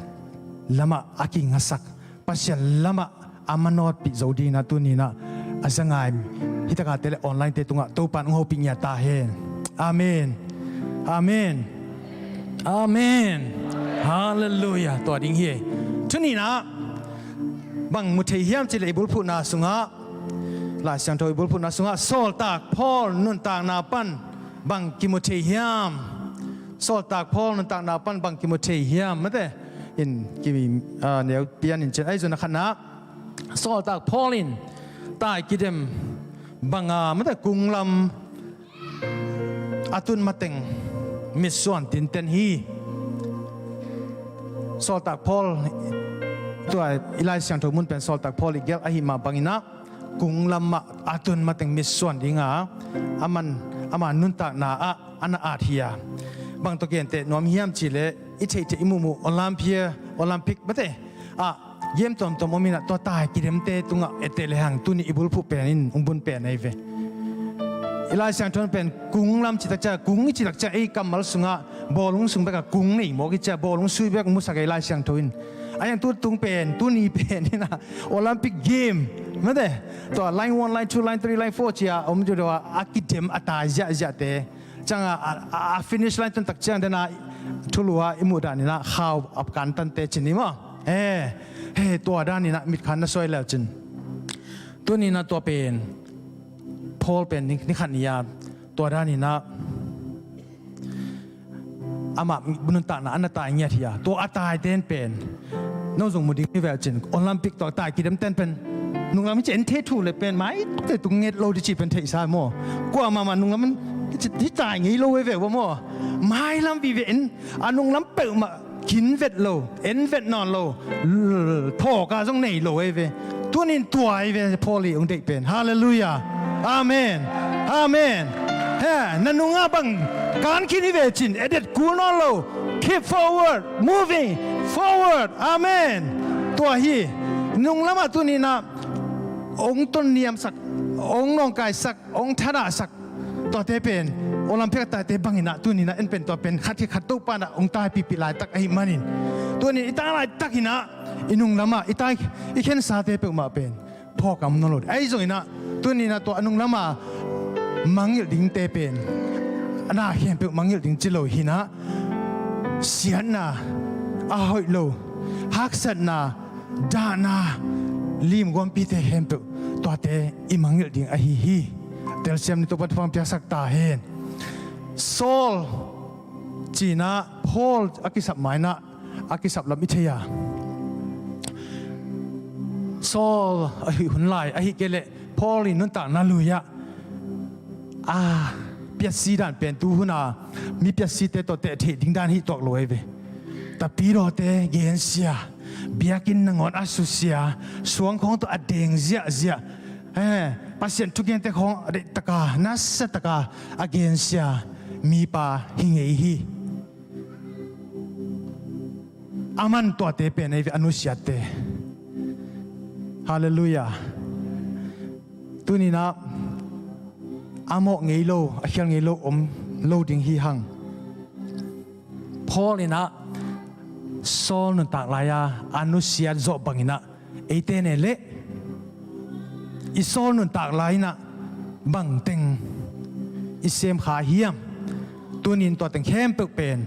lamah a kingasak, Pasian lamah a manawtpih zo dingin ah tuni na a za ngai, hi takate le online te tungah Topa'n hong hopih ngiat ta hen. Amen. Amen. Amen. Halleluiah. Tua ding hi. Tuni na bang mu thei hiam cih leh i bulphuhna sungah, Lai Siangtho i bulphuhna sungah Sawltak Paul nuntakna pan bang kimu thei hiam? Sawltak Paul nuntakna pan bang kimu thei hiam? Mate in ki, ah, neu pian in cin ahi zong a khatna, Sawltak Paul in tai kidem banga, mate, kunglam a tun mateng mitsuan tinten hi. Sawltak Paul, tua i Lai Siangtho mun pen Sawltak Paul i gelh ahi mah bangin ah kunglam ah a tun mateng mitsuan dinga, aman, ama nuntakna ah a na at hi a. Bang tawh genteh nuam hiam cih leh i theihtheih i muhmuh Olympia, Olympic, mate, ah game tuamtuam om in ah tua tai kidemte tungah etteh lehang tuni i bulphuh pen in hong bun pen ahi ve. I Lai Siangtho pen kunglam cih tak ciang, kung i cih tak ciang ei kammal sungah bawlung sung bekah kung nei mawk i ci a, bawlung sui bek musak ei Lai Siangtho in. A yang tu tung pen, tuni pen in ah Olympic game, mate, tua line one, line two, line three, line four ci a om cu deuh a, a kidem a tai ziahziahte ciang a, a, a finish line tun tak ciang den a thulu a i muh dan in ah khau a kan tante cin hi maw? He, he, tua dan in ah mitkha na suai leu cin. Tuni na tua pen Paul pen ni, ni khat ni a tua dan in ah amah nuntakna a na tai ngiat hi a, tua a taiten pen no zong mu ding hi ve cin. Olympic tua tai kidemten pen nunglam hi ci en thei thu le pen maite tung nget lo di ci pen theihsa maw? Kuamah mah nunglam in hi tai ngei lo ve ve maw? Mailam vive in a nunglam peuhmah kin vet lo, en vet nawn lo, l-, thawka zong nei lo ei ve. Tunin tua ei ve Paul i hong deih pen. Halleluiah. Amen. Amen. He, na nungah bang kan khin hi ve cin, edet kul nawn lo. Keep forward, moving forward. Amen. Tua hi. Nunglamah tunin ah hong tonniamsak, hong nawngkaisak, hong thadah sak, tuate pen Olympic a taite bangin ah tunin ah en pen tua pen khat hi khat Topa in ah hong taipihpih laitak ahih manin, tunin i tai laitak in ah i nunglamah i tai, i khensate peuhmah pen phawk a om nawn lo ding. Ahi zongin ah tunin ah tua a nunglama mangngilh dingte pen a na khempeuh mangngilh ding ci lo hi in ah, siatna, a hoih lo, haksatna, dahna, limguampite khempeuh tuate i mangngilh ding ahi hi. Telsiam ni, Topa thupha piaksak ta hen. Saul ci-in ah Paul a kisap ma-in ah a kisap lam i thei a, Saul ahi hun lai ahih kei leh Paul i nuntakna lui-ah a piatsi dan pen tu hun a mi piatsite tawh teh theih ding dan hi tuak lo ei ve. Tapidawte gensia, biakinn nangawn a susia, suangkhawng tawh a deng ziahziah, eh, Pasian thugente khawng a deihtaka, nasataka a gensia mipa hi ngei hi. Aman tuate pen ei ve, a nusiatte. Halleluiah. Tuninah a mawh ngei lo, a khial ngei lo om lo ding hi hang. Paul inah Saul nuntak lai-a a nusiat zawh banginah eite ne leh i Saul nuntak lai-inah bangteng i semkha hiam? Tunin tua teng khempeuh pen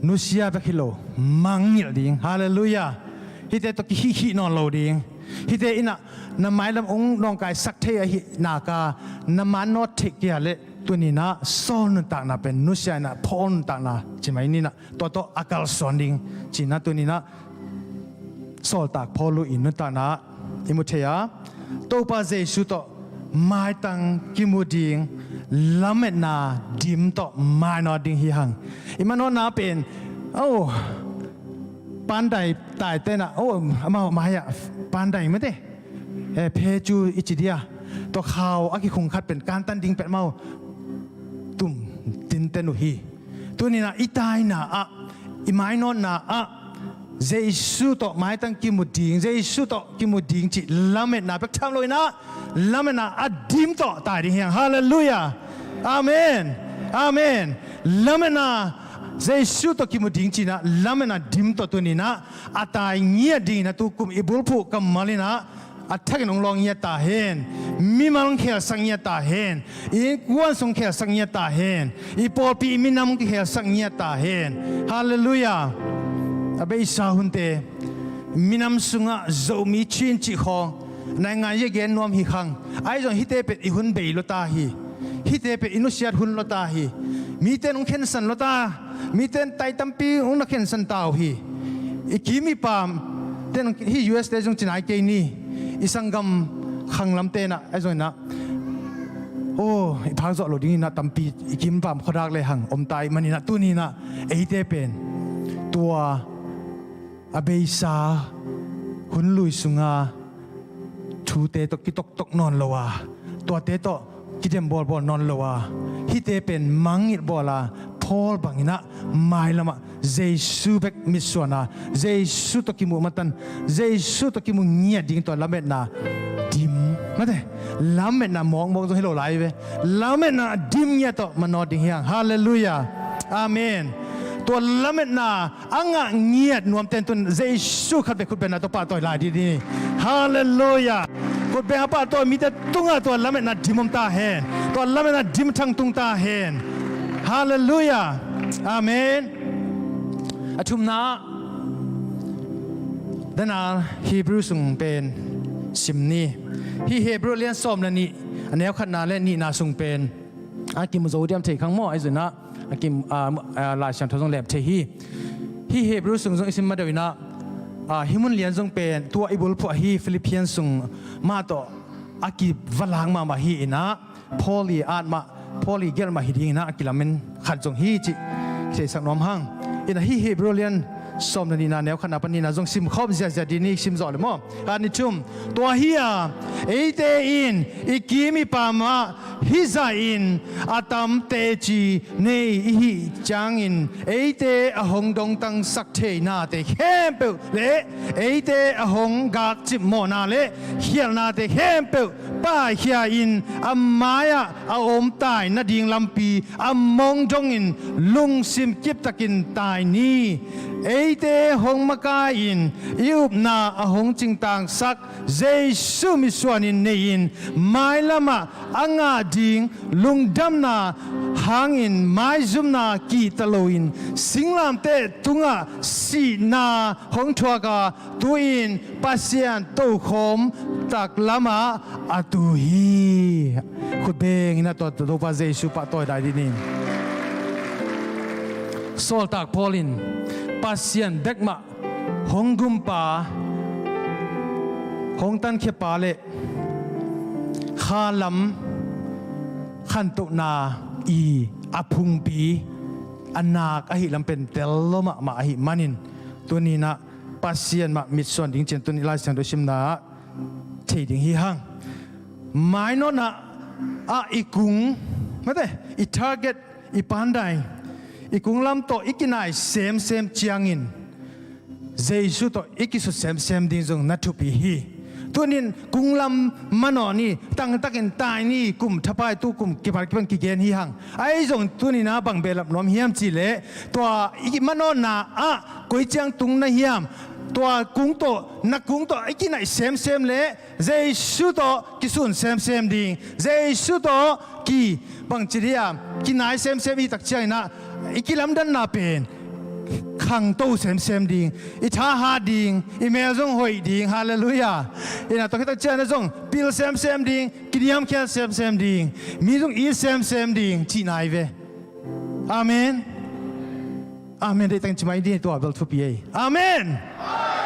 nusia bek hi lo, mangngilh ding. Halleluiah. Hihte tawh kihihkhih nawn lo ding. Hihte inah na mailam ong nawngkaisak thei ahih naka na man nawt theih kei a leh tuninah Saul nuntakna pen nusia inah Paul nuntakna ci mai ninah tua tawh a kalsuan ding. Cinah tuninah Sawltak Paul in nuntakna i mu thei a, Topa Jesu tawh maitang kimu ding, lametna dim tawh mainawt ding hi hang. I manawtna pen, oh, pandai taitenah, oh, amau mai-ah pandai mate. eh, phe cu i ci dia, tua khau a kikhung khat pen kantan ding pet mau tum tinten uh hi. Tuninah i taina ah, i mainawtna ah Jesu tawh maitang kimu ding, Jesu tawh kimu ding cih lametna bek tham loinah lametna a dim tawh tai ding hiang. Halleluiah. Amen. Amen. Lametna Jesu tawh kimu ding cinah lametna dim tawh tuninah a tai ngiat dinginah tu kum i bulphuh kammal inah a thakin hong lawng ngiat ta hen. Mimal hong khelsak ngiat ta hen. I innkuan sung khelsak ngiat ta hen. I pawlpi i minam hong kikhelsak ngiat ta hen. Halleluiah. A beisa hunte minam sungah Zomi Chin cih khawng naingan i gen nuam hi khang. Ahi zong hihte pen i hun bei lua ta hi. Hihte pen i nusiat hun lua ta hi. Mite in hong khensan lua ta. Mite in tai tampi hong na khensan ta uh hi. I kim i pam ten hih U S te zong cinai kei ni. I sanggam khanglam tenah ahi zonginah, oh, i phak zawh lo dinginah tampi i kim pam khuadak le hang om ta ih maninah tuninah eite pen tua a beisa hun lui sunga thute tawh kitoktok nawn lo a, tuate tawh kidem bawlbawl nawn lo a, hihte pen mangngilh bawl a, Paul banginah mailamah Jesu bek mitsuan a, Jesu tawh kimuh matan, Jesu tawh kimuh ngiat ding tua lametna dim mate, lametna mawkmawk zong hi lo lai ve. Lametna dim ngiat tawh manawt ding hiang. Halleluiah. Amen. Tua lametna a ngah ngiat nuamten tun Jesu khat bek khutbenna tawh pahtawi lai didi. Halleluiah. Khutben a pahtawi mite tungah tua lametna dim om ta hen. Tua lametna dim thang tung ta hen. Halleluiah. Amen. A thumna ah dana Hebrew sung pen sim ni. Hih Hebrew lian sawm le nih a neu khatna le nihna sung pen a kim zo diam thei khang maw? Ahi zonginah a kim, a, a, Lai Siangtho zong lem thei hi. Hih Hebrew sung zong i sim ma deuh inah, a, hih mun lian zong pen tua i bulphuh ahi Philippian sung mah tawh a kivalak mahmah hi inah, Paul i at mah, Paul i gelh mah hi dinginah a kilamen khat zong hi cih theisak nuam hang. Inah hih Hebrew lian sawm le nihna neu khatna pan nihna zong sim khawm ziazia dini sim zawh le maw? A ni thum. Tua hi a, eite in i kim i pam ah hih zahin a tam teci nei i hih ciangin eite a hong dongtangsak theihnate khempeuh le eite a hong gakcip mawhna le khialhnate khempeuh paikhia in a mai-ah a om tai nading lampi a mong dongin lungsim kiptakin tai ni. Eite hong makai-in i upna a hong cingtangsak Jesu mitsuanin nei-in mailamah a ngah ding lungdamna hangin maizumna kihta loin singlamteh tungah sihna hong thuak a, tu-in Pasian tokhawm taklamah a tu hi. Khut bengin a tawh Topa Jesu pahtawi dai dih ni. Sawltak Paul in Pasian bekmah hong gumpa, hong tankhiapa le khalam khantohna i a phungpi a nak ahi lam pen tel lo mahmah ahi manin tuninah Pasian mah mitsuan ding cian tuni Lai Siangtho simna ah thei ding hi hang. Mainawtna ah i kung, mate, i target, i pandai, i kunglam tawh i kinai semsem ciangin Jesu tawh i kisut semsem ding zong na thupi hi. Tunin kunglam manawh ni, tangtakin tai ni, kum thapai tu kum kipan kipan kigen hi hang. Ahi zong tuninah bang behlap nuam hiam cihleh tua i manawhna ah koi ciang tung na hiam? Tua kung tawh, na kung tawh i kinaih semsem le Jesu tawh kisun semsem ding, Jesu tawh ki bangci diam, kinai semsem i tak cianginah i kilamdanna pen khangto semsem ding, i thahat ding, i mel zong hoih ding. Halleluiah. Inah tua khit tak cianginah zong pil semsem ding, kiniamkhial semsem ding, mi zong it semsem ding cih nai ve. Amen. Amen. Deih teng cimai dih tua bel thupi ei. Amen.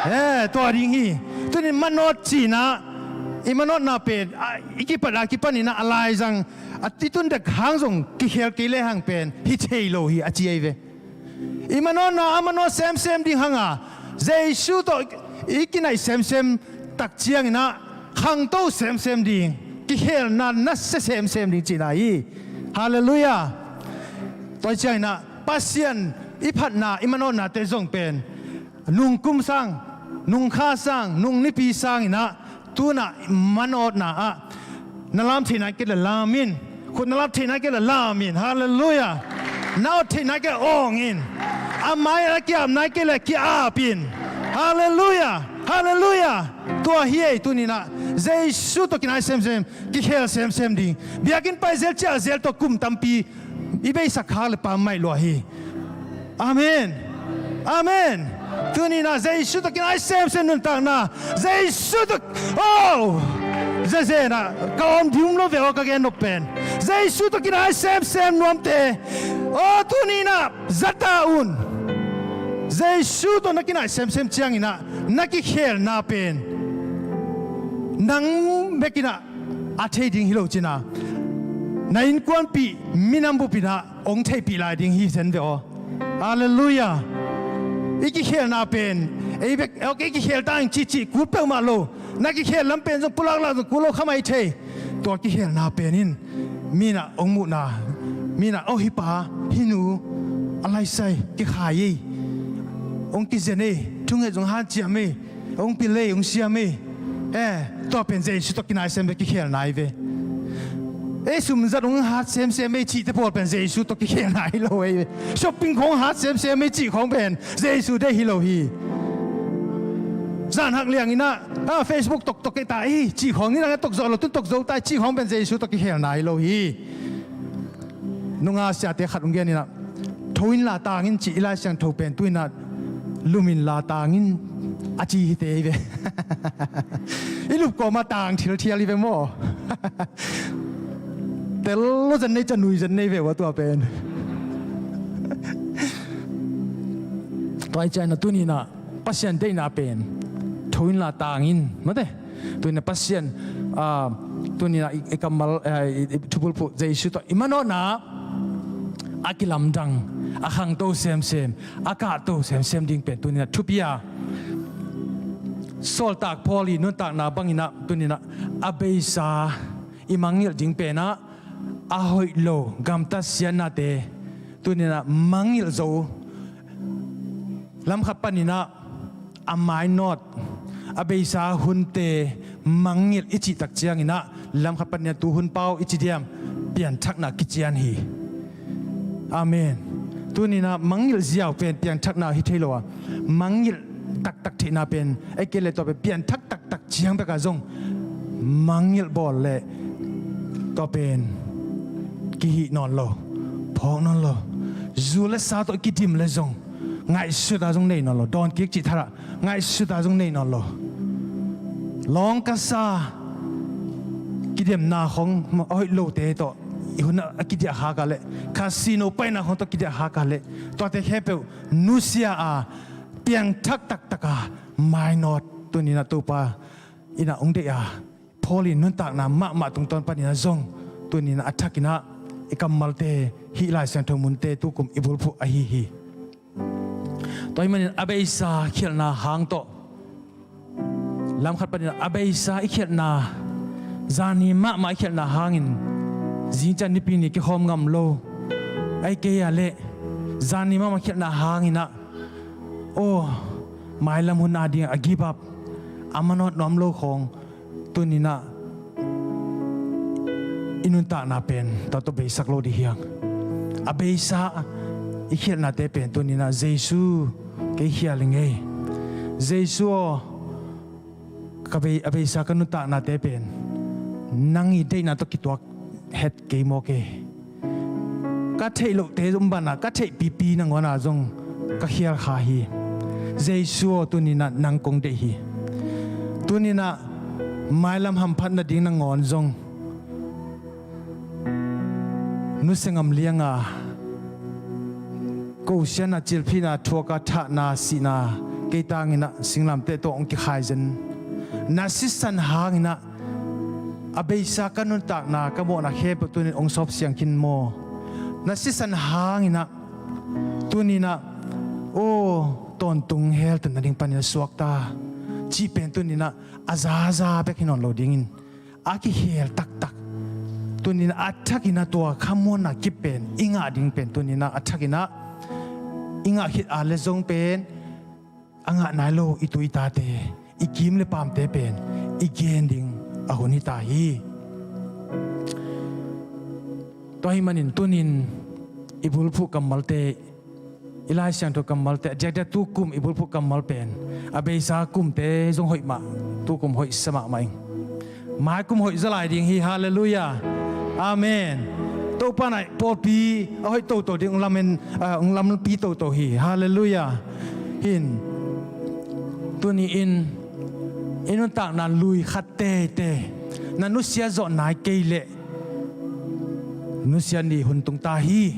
Eh, tua ding hi. Tunin manawt cinah i manawtna pen i kipat a kipaninah a laizang a titun dek hang zong kikhel kei le hang pen hi thei lo hi a ci ei ve. I manawtna a manawt semsem ding hanga Jesu tawh i kinaih semsem tak cianginah khangto semsem ding, kikhelna nasia semsem ding cihna hi. Halleluiah. Tua hi cianginah Pasian i phatna, i manawhnate zong pen nungkum sang, nungkha sang, nungnipi sanginah tunah manawhna ah na lam theihna kei le lam in, khut na lam theihna kei le lam in. Halleluiah. Na awt theihna kei le awng in. A mai na kiapna kei le kiap in. Halleluiah. Halleluiah. Tua hi ei tuninah Jesu tawh kinai semsem, kikhel semsem ding. Biakinn pai zel ciah zel tawh kum tampi i beisak khak le pammaih lua hi. Amen. Amen. Tuninah Jesu tawh kinai semsem nuntakna. Jesu tawh, oh, zezenah ka om ding um lo ve aw, ka gen nop pen. Jesu tawh kinai semsem nuamte, oh, tuninah zata un. Jesu tawh na kinai semsem cianginah na kikhelna pen nang bekinah a thei ding hi lo cina, na innkuanpih minam bupinah hong theihpih lai ding hi zen ve aw. Halleluiah. I kikhelna pen ei bek, ei kikhel ta ing cihcih kul peuhmah lo. Na kikhel lam pen zong pulak lak zong kul lo kha mai thei. Tua kikhelna pen in minah hong muhna, minah oh hih pa hih nu a laisai kikhai ei, hong kizen ei, thunget zong hanciam ei, hong pil ei, hong siam ei. Eh, tua pen Jesu tawh kinai semsem kikhelna hi ve. Ei sumzat hong hat semsem ei cihte pawl pen Jesu tawh kikhelna hi lo ei ve. Shopping khawng hat semsem ei cih khawng pen Jesu deih hi lo hi. Zan hak lianginah, ah, Facebook toktok ei ta ei cih khawng, nidang a tokzawh lo tun tokzo ta ei cih khawng pen Jesu tawh kikhelna hi lo hi. Nunga siate khat hong geninah, tho in la tang in cih i Lai Siangtho pen tuinah lum in la tang in a ci hi te hi ve. I lup kawma tang thilthial hi ve maw? Tel lo zen nei, ca nui zen nei ve ua tua pen. Tua i cianah tuninah Pasian deihna pen tho in la tang in mate. Tuninah Pasian, ah, tuninah i, i kammal, ah, i, i thubulphuh Jesu tawh i manawhna a kilamdang, a khangto semsem, a kahto semsem ding pen tuninah thupi a, sawltak Paul i nuntakna banginah tuninah a beisa i mangngilh ding penah a hoih lo gamtat siatnate tuninah mangngilh zo. Lamkhat paninah a mainawt, a beisa hunte mangngilh i cihtak cianginah lamkhat paninah tu hun pau i ci diam, pianthakna kician hi. Amen. Tuninah mangngilh ziau pen pianthakna hi thei lo a, mangngilh taktak theihna pen ei kei le tua pen pianthak taktak ciang bekah zong mangngilh bawl le tua pen kihih nawn lo, phawk nawn lo. Zu le sa tawh kidim le zong ngaihsuta zong nei nawn lo. Dawn kik cih tharah ngaihsuta zong nei nawn lo. Lawng ka sa kidemna khong a hoih lote tawh i hun a kidiah khak a le, casino paina khong tawh kidiah khak a le, tuate khempeuh nusia a, piangthak taktaka mainawt tuninah Topa inah hong deih a, Paul in nuntakna mahmah tungtawn paninah zong tuninah a thakinah i kammalte hih Lai Siangtho munte tukum i bulphuh ahi hi. Tua hih manin a beisa khialhna hang tawh lamkhat paninah a beisa i khialhna, zani mahmah i khialhna hangin zingciang nipi ni kikhawm ngam lo. Ei kei a leh zani mahmah khialhna hanginah aw, mailam hun ading a give up, a manawt nuam lo khawng tuninah i nuntakna pen tua tawh beisak lo dih hiang. A beisa i khialhnate pen tuninah Jesu kei khial i ngei. Jesu aw, ka bei, a beisa ka nuntaknate pen nang i deihna tawh kituak het kei maw kei? Ka theih lohte zong banah ka theih pipi nangawnah zong ka khial kha hi. Jesu aw, tuninah nang kong deih hi. Tuninah mailam hamphat nading nangawn zong nusia ngam lianga kosianna, cilphihna, thuaka, thahna, sihna, kei tanginah singlamteh tawh hong kikhaizen. Na sisan hanginah a beisa ka nuntakna, ka mawhna khempeuh tunin hong sawp siang khin maw? Na sisan hanginah tuninah aw, tawntung hell tan nading panin a suakta cih pen tuninah a zaza bek hi nawn lo dingin a kikhel taktak. Tuninah a thakinah tua khamuanna kip pen i ngah ding pen tuninah a thakinah i ngah khit a le zong pen a ngah nai lo i tu i tate, i kim le paamte pen i gen ding a hun hi ta hi. Tua ahih manin tunin i bulphuh kammalte, i Lai Siangtho kammalte, a diakdiak tu kum i bulphuh kammal pen a beisa kumte zong hoih mah, tu kum hoih sa mahmah ing. Mai kum hoih zaw lai ding hi. Halleluiah. Amen. Topa nai pawlpi a hoih toto ding, ung lamen, ah, ung lampi toto hi. Halleluiah. Hin, tuni-in i nuntakna lui khat teitei na nusia zawh nai kei leh nusia ni hun tung ta hi.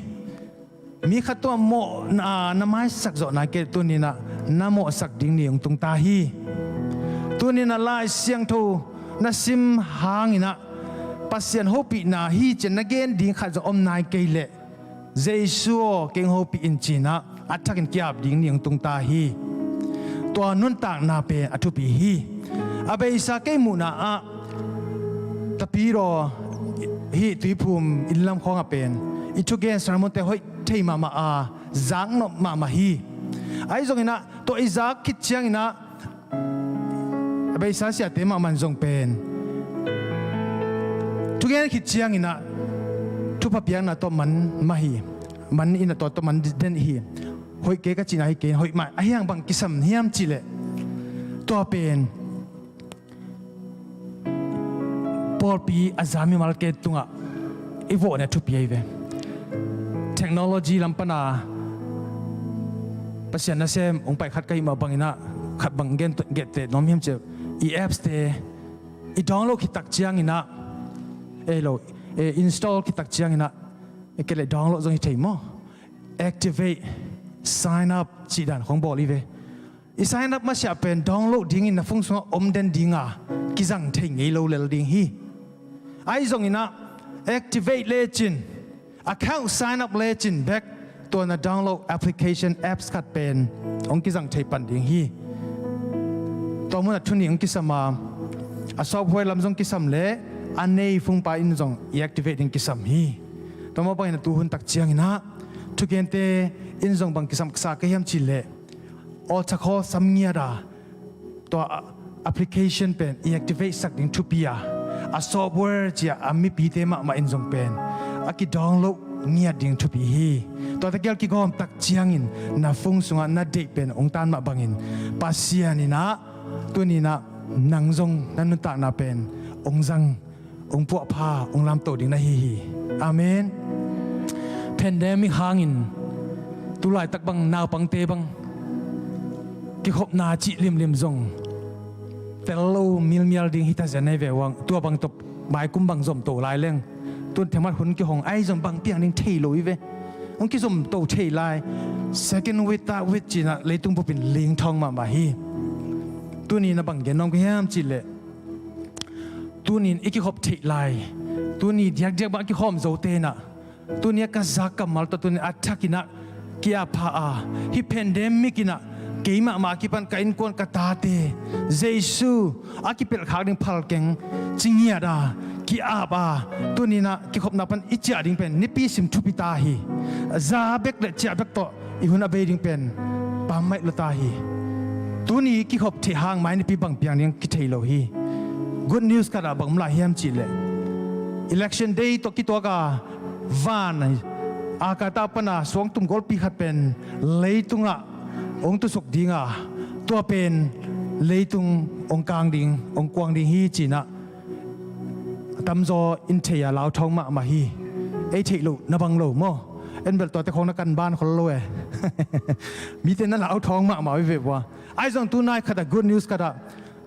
Mi khat tungah mawh na, na maisak zawh nai kei leh tuninah na mawhsak ding ni hong tung ta hi. Tuninah Lai Siangtho na sim hanginah Pasian hopihna hi cian na gen ding khat zong om nai kei leh Jesu aw, kei hong hopih in cinah a thakin ki-ap ding ni hong tung ta hi. Tua nuntakna pen a thupi hi. A beisa kei muhna ah Tapidaw hih Tuiphum innlam khawngah pen i thugen sermonte hoih thei mahmah a, zaknop mahmah hi. Ahi zonginah tua i zak khit cianginah a beisa siate mahmah in zong pen thugen khit cianginah thupha piakna tawh man mah hi. Man inah tua tawh man den hi. Hoih kei ka cihna hi kei, hoih mah ahi hang bang kisam hiam cihleh tua pen pawlpi a za mimalte tungah i vawhna thupi ahi ve. Technology lam pana Pasian nasem hong pai khat ka hih mah banginah khat bang gen, genteh nuam hiam ciah, i apps te i download khit tak cianginah, ei lo, e, install khit tak cianginah, e, kei le download zong hi thei maw? Activate, sign up cih dan khong bawl hi ve. I sign up masiah pen download dingin na phone sungah om den dinga kizang thei ngei lo lel ding hi. Ahi zonginah activate lecin, account sign up lecin bek tua na download application apps khat pen hong kizang thei pan ding hi. Tua munah thunih hong kisam a, a software lam zong kisam le a nei phone pa in zong i activate ding kisam hi. Tua mah bangin a tu hun tak cianginah thugente in zong bang kisam sa ka hiam cihleh, awlsak hawl sam ngiat a, tua application pen i activate sak ding thupi a, a software cia a mipite mahmah in zong pen a kidownload ngiat ding thupi hi. Tua tegel kigawm tak ciangin na phone sungah na deih pen hong tan mah bangin Pasian inah tuninah nang zong na nuntakna pen hong zang, hong puahpha, hong lamto ding na hi hi. Amen. Pandemic hangin tu laitak bang naupangte bang kikhopna cih limlim zong tel lo milmial ding hi ta zian ahi ve uang. Tua bang tawh maikum bang zomto lai leng tun themhat hun kihong ahi zong bang piang ding thei lo hi ve. Hong kizomto thei lai, second wave, third wave cinah leitung bupin lingthawng mahmah hi. Tuni na bang gen nuam ka hiam cihleh, tunin i kikhop theih lai, tuni diakdiak bang a kikhawm zo tenah, tuni a ka zak kammal tawh tunin a thakinah ki-ap pha a, hih pandemic inah kei mahmah a kipan ka innkuan ka tate Jesu a kipelhkhak ding phalkeng ci ngiat a, ki-ap a, tuninah kikhopna pan i ciah ding pen nipi sim thupi ta hi. Za bek le ciah bek tawh i hun a bei ding pen pammaih lo ta hi. Tuni kikhop theih hang mai nipi bang piang ding kithei lo hi. Good news khat ah bang om lai hiam cihleh, election day tawh kituak a van a ka ta pana suangtum golpi khat pen leitungah hong tusuk dinga, tua pen leitung hong kang ding, hong kuang ding hi cinah a tamzaw in thei a lauthawng mahmah hi. Ei theih loh na bang lo maw? En bel tuate khawng na kan ban khol lo e. Mite na lauthawng mahmah uh hi ve bua. Ahi zong tu nai khatah good news khatah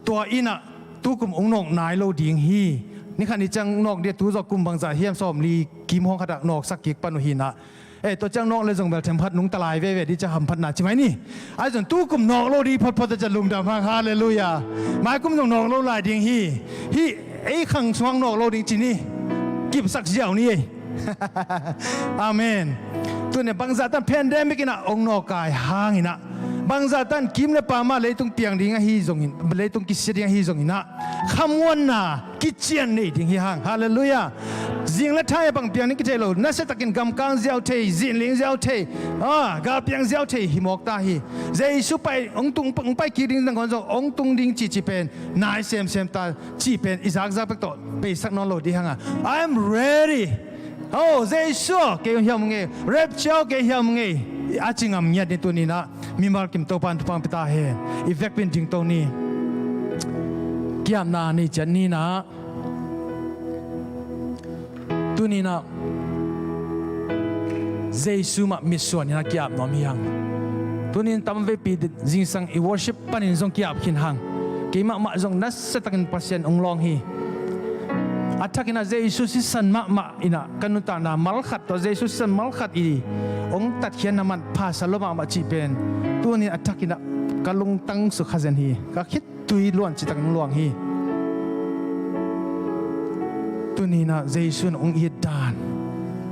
tua innah tu kum hong nawk nai lo ding hi. Ni khat ni ciang nawk dih, tu zawh kum bangzah hiam, sawmli kim hong khatah nawksak kik pan uh hinah. Eh, tua ciang nawk le zong bel themkhat nungta lai veve dih ciang hamphatna ci mai ni. Ahi zong tu kum nawk lo dih photphot a ciang lungdam hang, halleluiah. Maikum zong nawk lo lai ding hi. Hih ei khang sungah nawk lo ding ci ni. Kipsak ziau ni ei. Amen. Tuni bangzah tan pandemic inah hong nawkkai hanginah Bangzah tan kim le pam ah leitung piang ding ahi zongin, leitung kisia ding ahi zongin ah, khamuanna kician nei ding hi hang. Halleluiah. Zing le thai a bang piang ding kithei lo, nasiatakin gamkang ziau thei, zinling ziau thei, ah, galpiang ziau thei hi mawk ta hi. Jesu pai, hong tung, hong pai kik ding nangawn zong hong tung ding cici pen nai semsem ta cih pen i zakzak bek tawh beisak nawn lo ding hang a, "I'm ready. Oh, Jesu aw, kei hiam ngei, rapture aw, kei hiam ngei," a ci ngam ngiat ni. Tuni-in ah mimal kim Topa'n thupha pia ta hen. I vekpi-in dingto ni. Ki-apna nei ciat ni-in ah, tuni-in ah Jesu mah mitsuan in ah ki-ap nuam hi hang. Tuni-in tamveipi zingsang i worship panin zong ki-ap khin hang. Kei mahmah zong nasiatakin Pasian hong lawng hi. A thakin ah Jesu sisan mahmah in ah ka nuntakna malkhat tawh, Jesu sisan malkhat i hong tatkhiatna manpha sa lua mahmah cih pen tuni-in a thakin ah ka lungtang suk kha zen hi. Ka khit tui luan citakin hong luang hi. Tuni-in ah Jesu in hong it dan,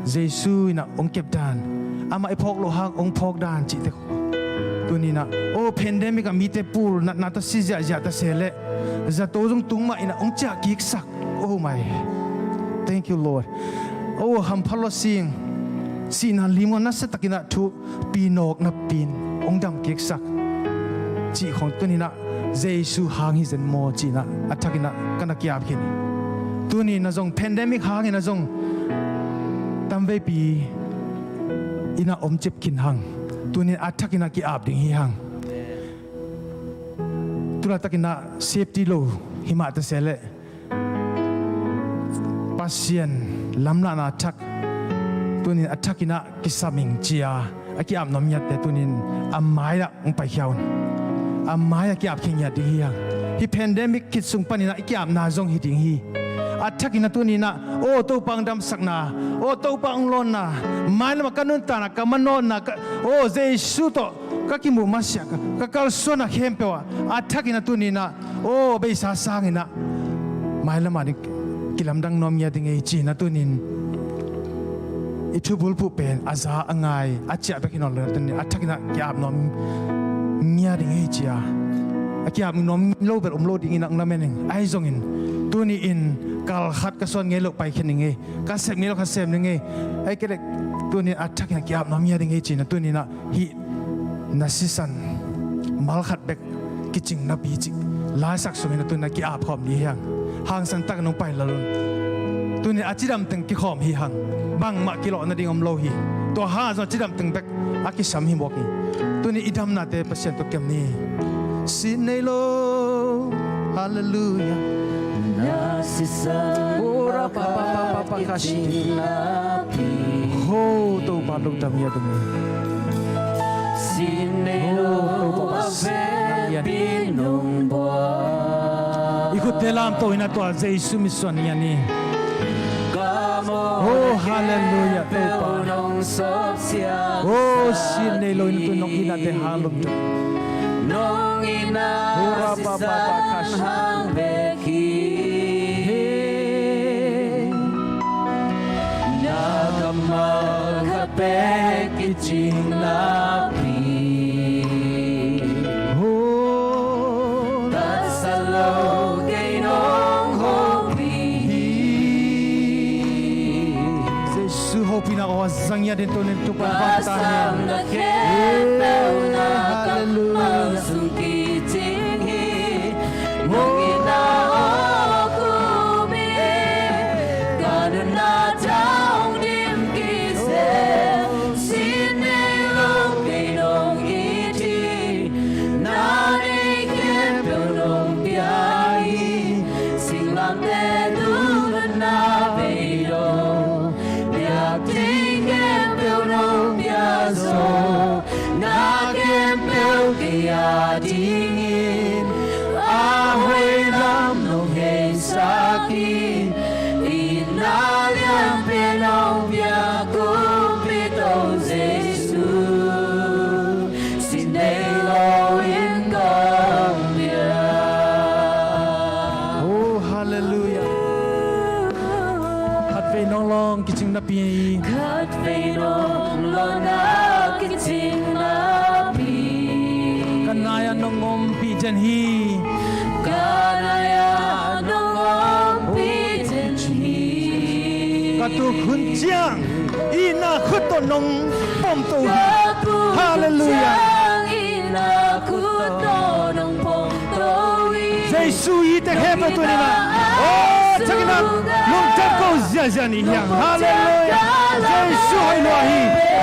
Jesu in ah hong kep dan, amah i phawk loh hang hong phawk dan cihte. Tuni-in ah, oh, pandemic ah mite pul natna tawh si ziahziah ta se leh, zato zong tung mah in ah hong ciah kiksak. Oh my. Thank you, Lord. Oh, hampha lua sing, sihna limngawn nasiatakin ah thu pi nawk napi-in hong dam kiksak cih khawng tuni-in ah Jesu hang hi zen maw ci-in ah a thakin ah ka na ki-ap khin hi. Tuni-in ah zong pandemic hangin ah zong tamveipi in ah om cip khin hang. Tuni-in a thakin ah ki-ap ding hi hang. Tulaitak in ah safety lo hi mah ta se leh, Pasian lamlahna a thak, tuni-in a thakin ah kisam ing ci-a a ki-ap nuam ngiatte tuni-in a mai-ah hong paikhia un. A mai-ah ki-ap khin ngiat ding hi hang. Hih pandemic khit sung panin ah i ki-apna zong hi ding hi. A thakin ah tuni-in ah, oh, Topa hong damsakna, oh, Topa hong lawnna, mailam ah ka nuntakna, ka manawhna, ka, oh, Jesu tawh ka kimuh masiah, ka, ka kalsuanna khempeuh ah a thakin ah tuni-in ah, oh, beisa sangin ah mailam ah ding kilamdang nuam ngiat ding ei ci-in ah tuni-in i thubulphuh pen a za a ngai a ciah bek hi nawn lo-in ah tuni-in a thakin ah ki-ap nuam ngiat ding ei ci-a, a ki-ap nuam lo bel om lo dingin ah hong lamen ing. Ahi zongin tuni-in kal khat ka suan ngei loh paikhia ning ei, ka sem ngei loh ka sem ning ei. Ahih kei leh tuni-in a thakin ah ki-ap nuam ngiat ding ei ci-in ah tuni-in ah hih na sisan malkhat bek kicing napi cik laisak sungin ah tuni-in ah ki-ap khawm ni hi hang. Hangsan takin hong pai lel un. Tuni-in a cidam teng kikhawm hi hang. Bangmah kilawh nading om lo hi. Tua hang ah zong a cidam teng bek a kisam hi mawk hi. Tuni-in i damnate Pasian tawh kem ni. Sin nei lo. Halleluiah. Na sisan, oh, ra pa pa pa pa pa ka shi. Ho, Topa lungdam hi a ding hi. Sin nei lo, Topa lungdam hi a ding hi. I khutte lamto in ah tua Jesu mitsuan ngiat ni. Oh, halleluiah, Topa. Oh, sin nei lo in ah tua nong itnate hang lungdam. Nong itna sisan hang bek hi. Na kammal khat bek kicing napi. Tatsat lo kei nong hopih hi. Jesu hopihna aw a zang ngiat dingin tuni-in Topa hong phat ta hen. Ka sam na khempeuh na kammal sung kicing hi. Nong itna aw khup hi. Ka nunna tawh hong dim kik zel. Sin nei lo kei nong it hi. Na neih khempeuh nong pia hi. Singlamteh tu nunna bei lo. Biakinn khempeuh nong pia zo. Na khempeuh kei a dingin a hoih lam nong heisak hi. Itna lianpen nong piak kumpi Topa Jesu. Sin nei lo in kong pia. Oh, halleluiah. Khatvei nong lawng kicing napi. Khatvei nong lawng na kicing napi. hi. Ka nai-ah nong ompih den hi. Ka tuk hun ciang i itna khut tawh nong pom to hi. Halleluiah. Jesu i tek he peuh tuni-in ah, aw, a thakin ah lungdam ko ziahziah ni hi hang. Halleluiah. Jesu hoih lua hi.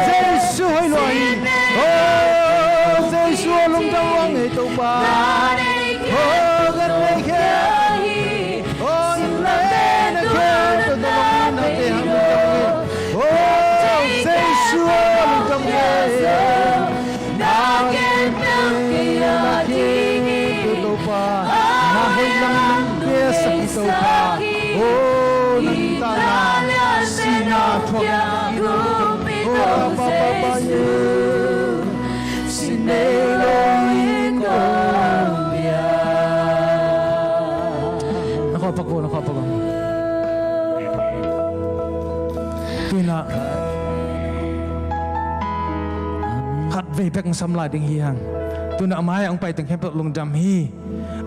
Jesu hoih lua hi. Aw, Jesu aw, lungdam ung ei Topa. Aw, ka neih khempeuh tawh nong itna te hang lungdam ung ei. Aw, Jesu aw, lungdam ung ei. Na khempeuh kei a ding hi. Topa, na hoih lam nong piaksak hi Topa. Oh, na nuntakna sihna thuak hi. Oh, Topa, Topa, Jesu. Sin nei lo in kong piak. Na khua pak vo, na khua pak vo. Tu-in ah khatvei bek hong sam lai ding hi hang. Tu-in ah a mai-ah hong pai teng khempeuh lungdam hi.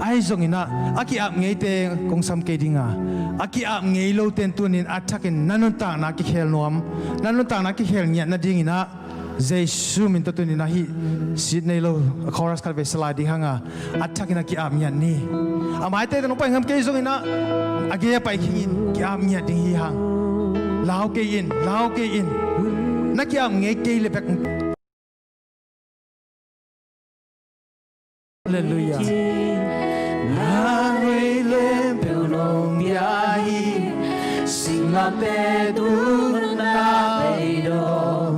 Ahi zongin ah a ki-ap ngeite kong sam kei ding a, a ki-ap ngei lote in tu-in a thakin na nuntakna kikhel nuam, na nuntakna kikhel ngiat nadingin ah Jesu min tawh tu-in ah hih sit nei lo chorus khatvei sa lai ding hang a, a thakin a ki-ap ngiat ni. A maite tawh nong pai ngam kei zongin ah a gei a pai khingin ki-ap ngiat ding hi hang. Lau kei in, lau kei in. Na ki-ap ngei kei le bek. Halleluiah. Na hoih lem peuh nong pia hi. Singlamteh tu nunna beidong,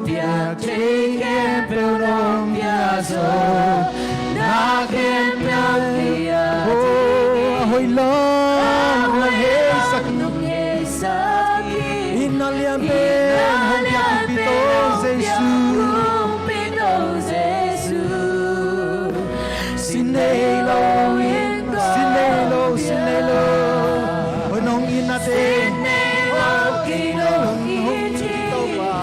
piak thei khempeuh nong pia zo. Na khempeuh kei a ding hi. Oh, a hoih lam nong heisak hi. Itna lianpen hong piak Topa Jesu. Sin nei lo, sin nei lo, sin nei lo. Oi, nong itna te. Sin nei lo, kei nong it hi. Topa,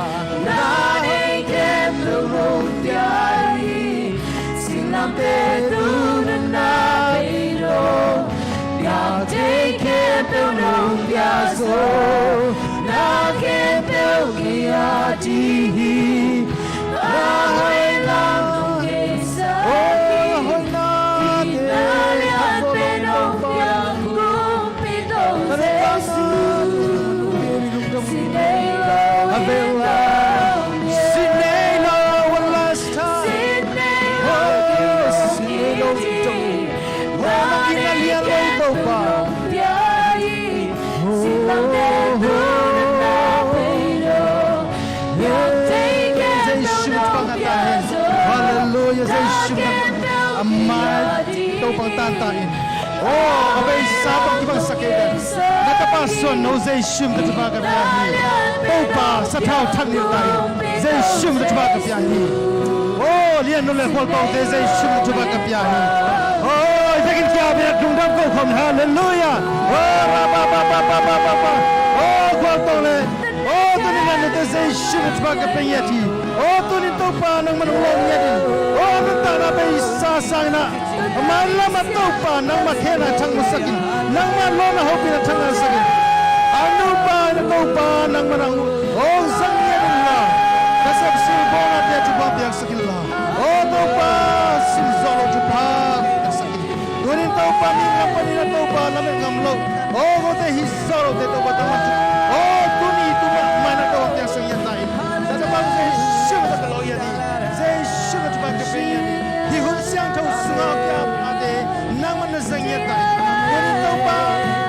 na hoih khempeuh nong pia hi. Singlamteh tu nunna beidong, piak thei khempeuh nong pia zo. Na khempeuh kei a ding hi. A hoih lam nong heisak hi. Itna lianpen hong piak Kumpi Topa Jesu. Sin nei lo, a bel a. Sin nei lo, one last time. Sin nei lo, oh, sin nei lo, oh, na itna lian lo Topa. Jesu min thupha ngah ta hen. Halleluiah, Jesu min thupha ngah ta hen. A mai Topa tantan in. Oh, a beisa bang kibangsak kei dan. Na tapa suan no Jesu min thupha ka pia hi. Topa sathau thak nilh ta in. Jesu min thupha ka pia hi. Oh, lian no le khual paute Jesu min thupha ka pia hi. Oh, i vekin kia bia lungdam ko khawm. Halleluiah. Oh, ra ba ba ba. Oh, khual tawng le. Oh, tuni na nute Jesu min thupha ka pia ngiat hi. Oh, tuni Topa nangmah nong lawm ngiat in. Oh, a nuntakna beisa sangin ah a mai lamah Topa nangmah khelna thang musak in. Nangmah lawmna hopihna thang ngahsak in. A nupa in ah Topa nangmah nang hong zang ngiat in la. Ka sepsil bawlnate thupha piaksak in la. Oh, Topa, sim zawh lo thupha piaksak in. Tunin Topa, mi ngam panin ah Topa, lamet ngam lo. Oh, kote hih zawh lote Topa, tangmah thu. Oh, tuni tu mahmah in ah Topa piaksak ngiat ta in. Tata bang Jesu min tawh ka lawm ngiat hi. Jesu min thupha ka pia ngiat hi. Hih hun siangtho sungah a ki-apnate nangmah na zang ngiat ta in. Tunin Topa,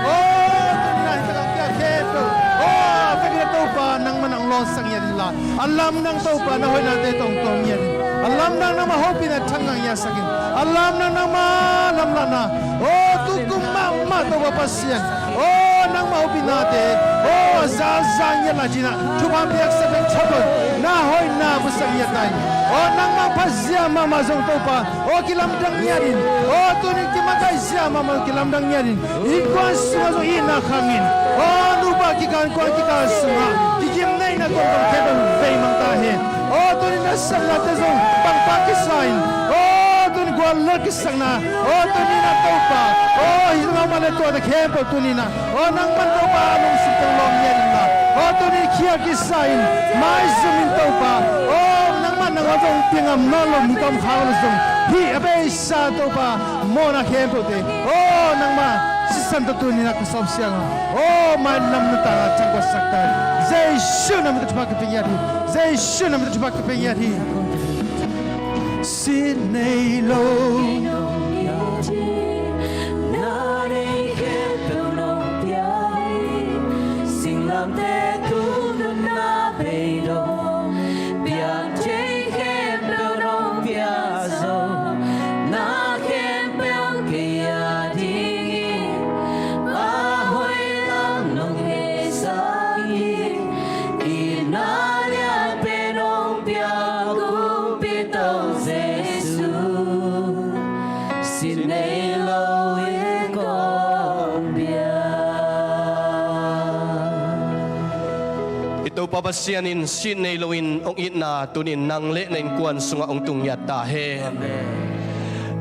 oh, tunin ah hih takah a ki-ap khempeuh, oh, a vekin ah Topa nangmah nang lawmsak ngiat in la. A lamdang Topa na hoihnate tawh tawm ngiat in. A lamdang nangmah hopihna thang ngah ngiatsak in. A lamdang nangmah lamlahna. Oh, tukum mahmah Topa Pasian. Oh, nangmah hopihnate. Oh, a za a za ngiat lai dingin ah thupha piaksak bek tham lo in. Na hoihna musak ngiat ta in. Oh, nangmah pha zia mahmah zong Topa. Oh, kilamdang ngiat in. Oh, tunin kimakaih zia mahmah kilamdang ngiat in. Innkuan sungah zong itna khang in. Oh, nupa kikal, innkuan kikal sungah kigimneihna tuamtuam khempeuh vei mang ta hen. Oh, tunin na satlate zong pangpak kisa in. Oh, tunin Tua lel kisakna, aw tuni-in ah Topa, aw hih nangmah le tuate khempeuh tuni-in ah, aw nangman Topa a lungsim tawh lawm ngiat inla, aw tuni-in khial kisa in, maizum in Topa, aw nangman nang aw zong piangam nawn lo mi ka om khak lo zong, hih a beisa Topa mawhna khempeuhte, aw nangmah sisan tawh tuni-in ah ka sawm siang a, aw mai nam nuntakna ciang kuansak ta hi. Jesu na min tawh thupha ka pia ngiat hi. Jesu na min tawh thupha ka pia ngiat hi. Sin nei lo. Na nei khempeuh nong pia hi. Singlamteh tung nunna bei dong, piang thei khempeuh nong pia zo. Na khempeuh kei a dingin a hoih lam nong heisak hi. Itna lianpen hong piak Kumpi Topa Jesu, sin nei loin kong pia. I Topa Pasian in sin nei loin hong itna tunin nang le na innkuan sungah hong tung ngiat ta hen. Amen.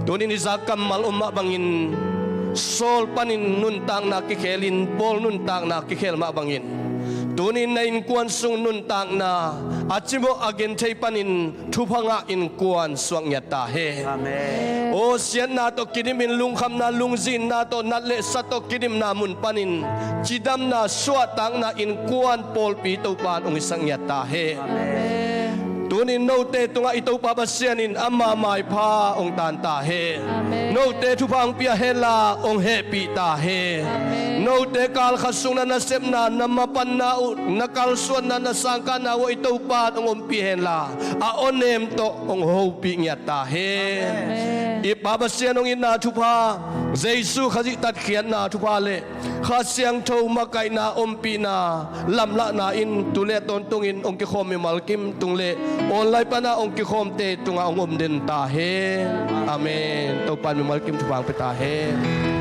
Tunin i zak kammal om mah bangin Saul panin nuntakna kikhelin Paul nuntakna kikhel mah bangin tunin na innkuan sung nuntakna a cimawh a genthei panin thupha ngah innkuan suak ngiat ta hen. Amen. Aw siatna tawh kidimin lungkhamna lungzinna tawh nat le sa tawh kidimna mun panin cidamna suahtakna innkuan pawlpi Topa in hong hisak ngiat ta hen. Amen. Tunin note tungah i Topa Pasian in ama maipha hong taan ta hen. Amen. Note thupha hong pia henla hong hehpih ta hen. Amen. Note kalkhat sung na nasepna, na mapanna uh, na kalsuanna, na sangkahna uh i Topa in hong ompih henla a awnem tawh hong hopih ngiat ta hen. Amen. I Pa Pasian hong itna thupha, Jesu Khazih tatkhiatna thupha le Kha Siangtho makaihna ompihna lamlahna in tu le tawntungin hong kikhawm mimal kim tung le online pana hong kikhawmte tungah hong om den ta hen. Amen. Topa in mimal kim thupha hong pia ta hen.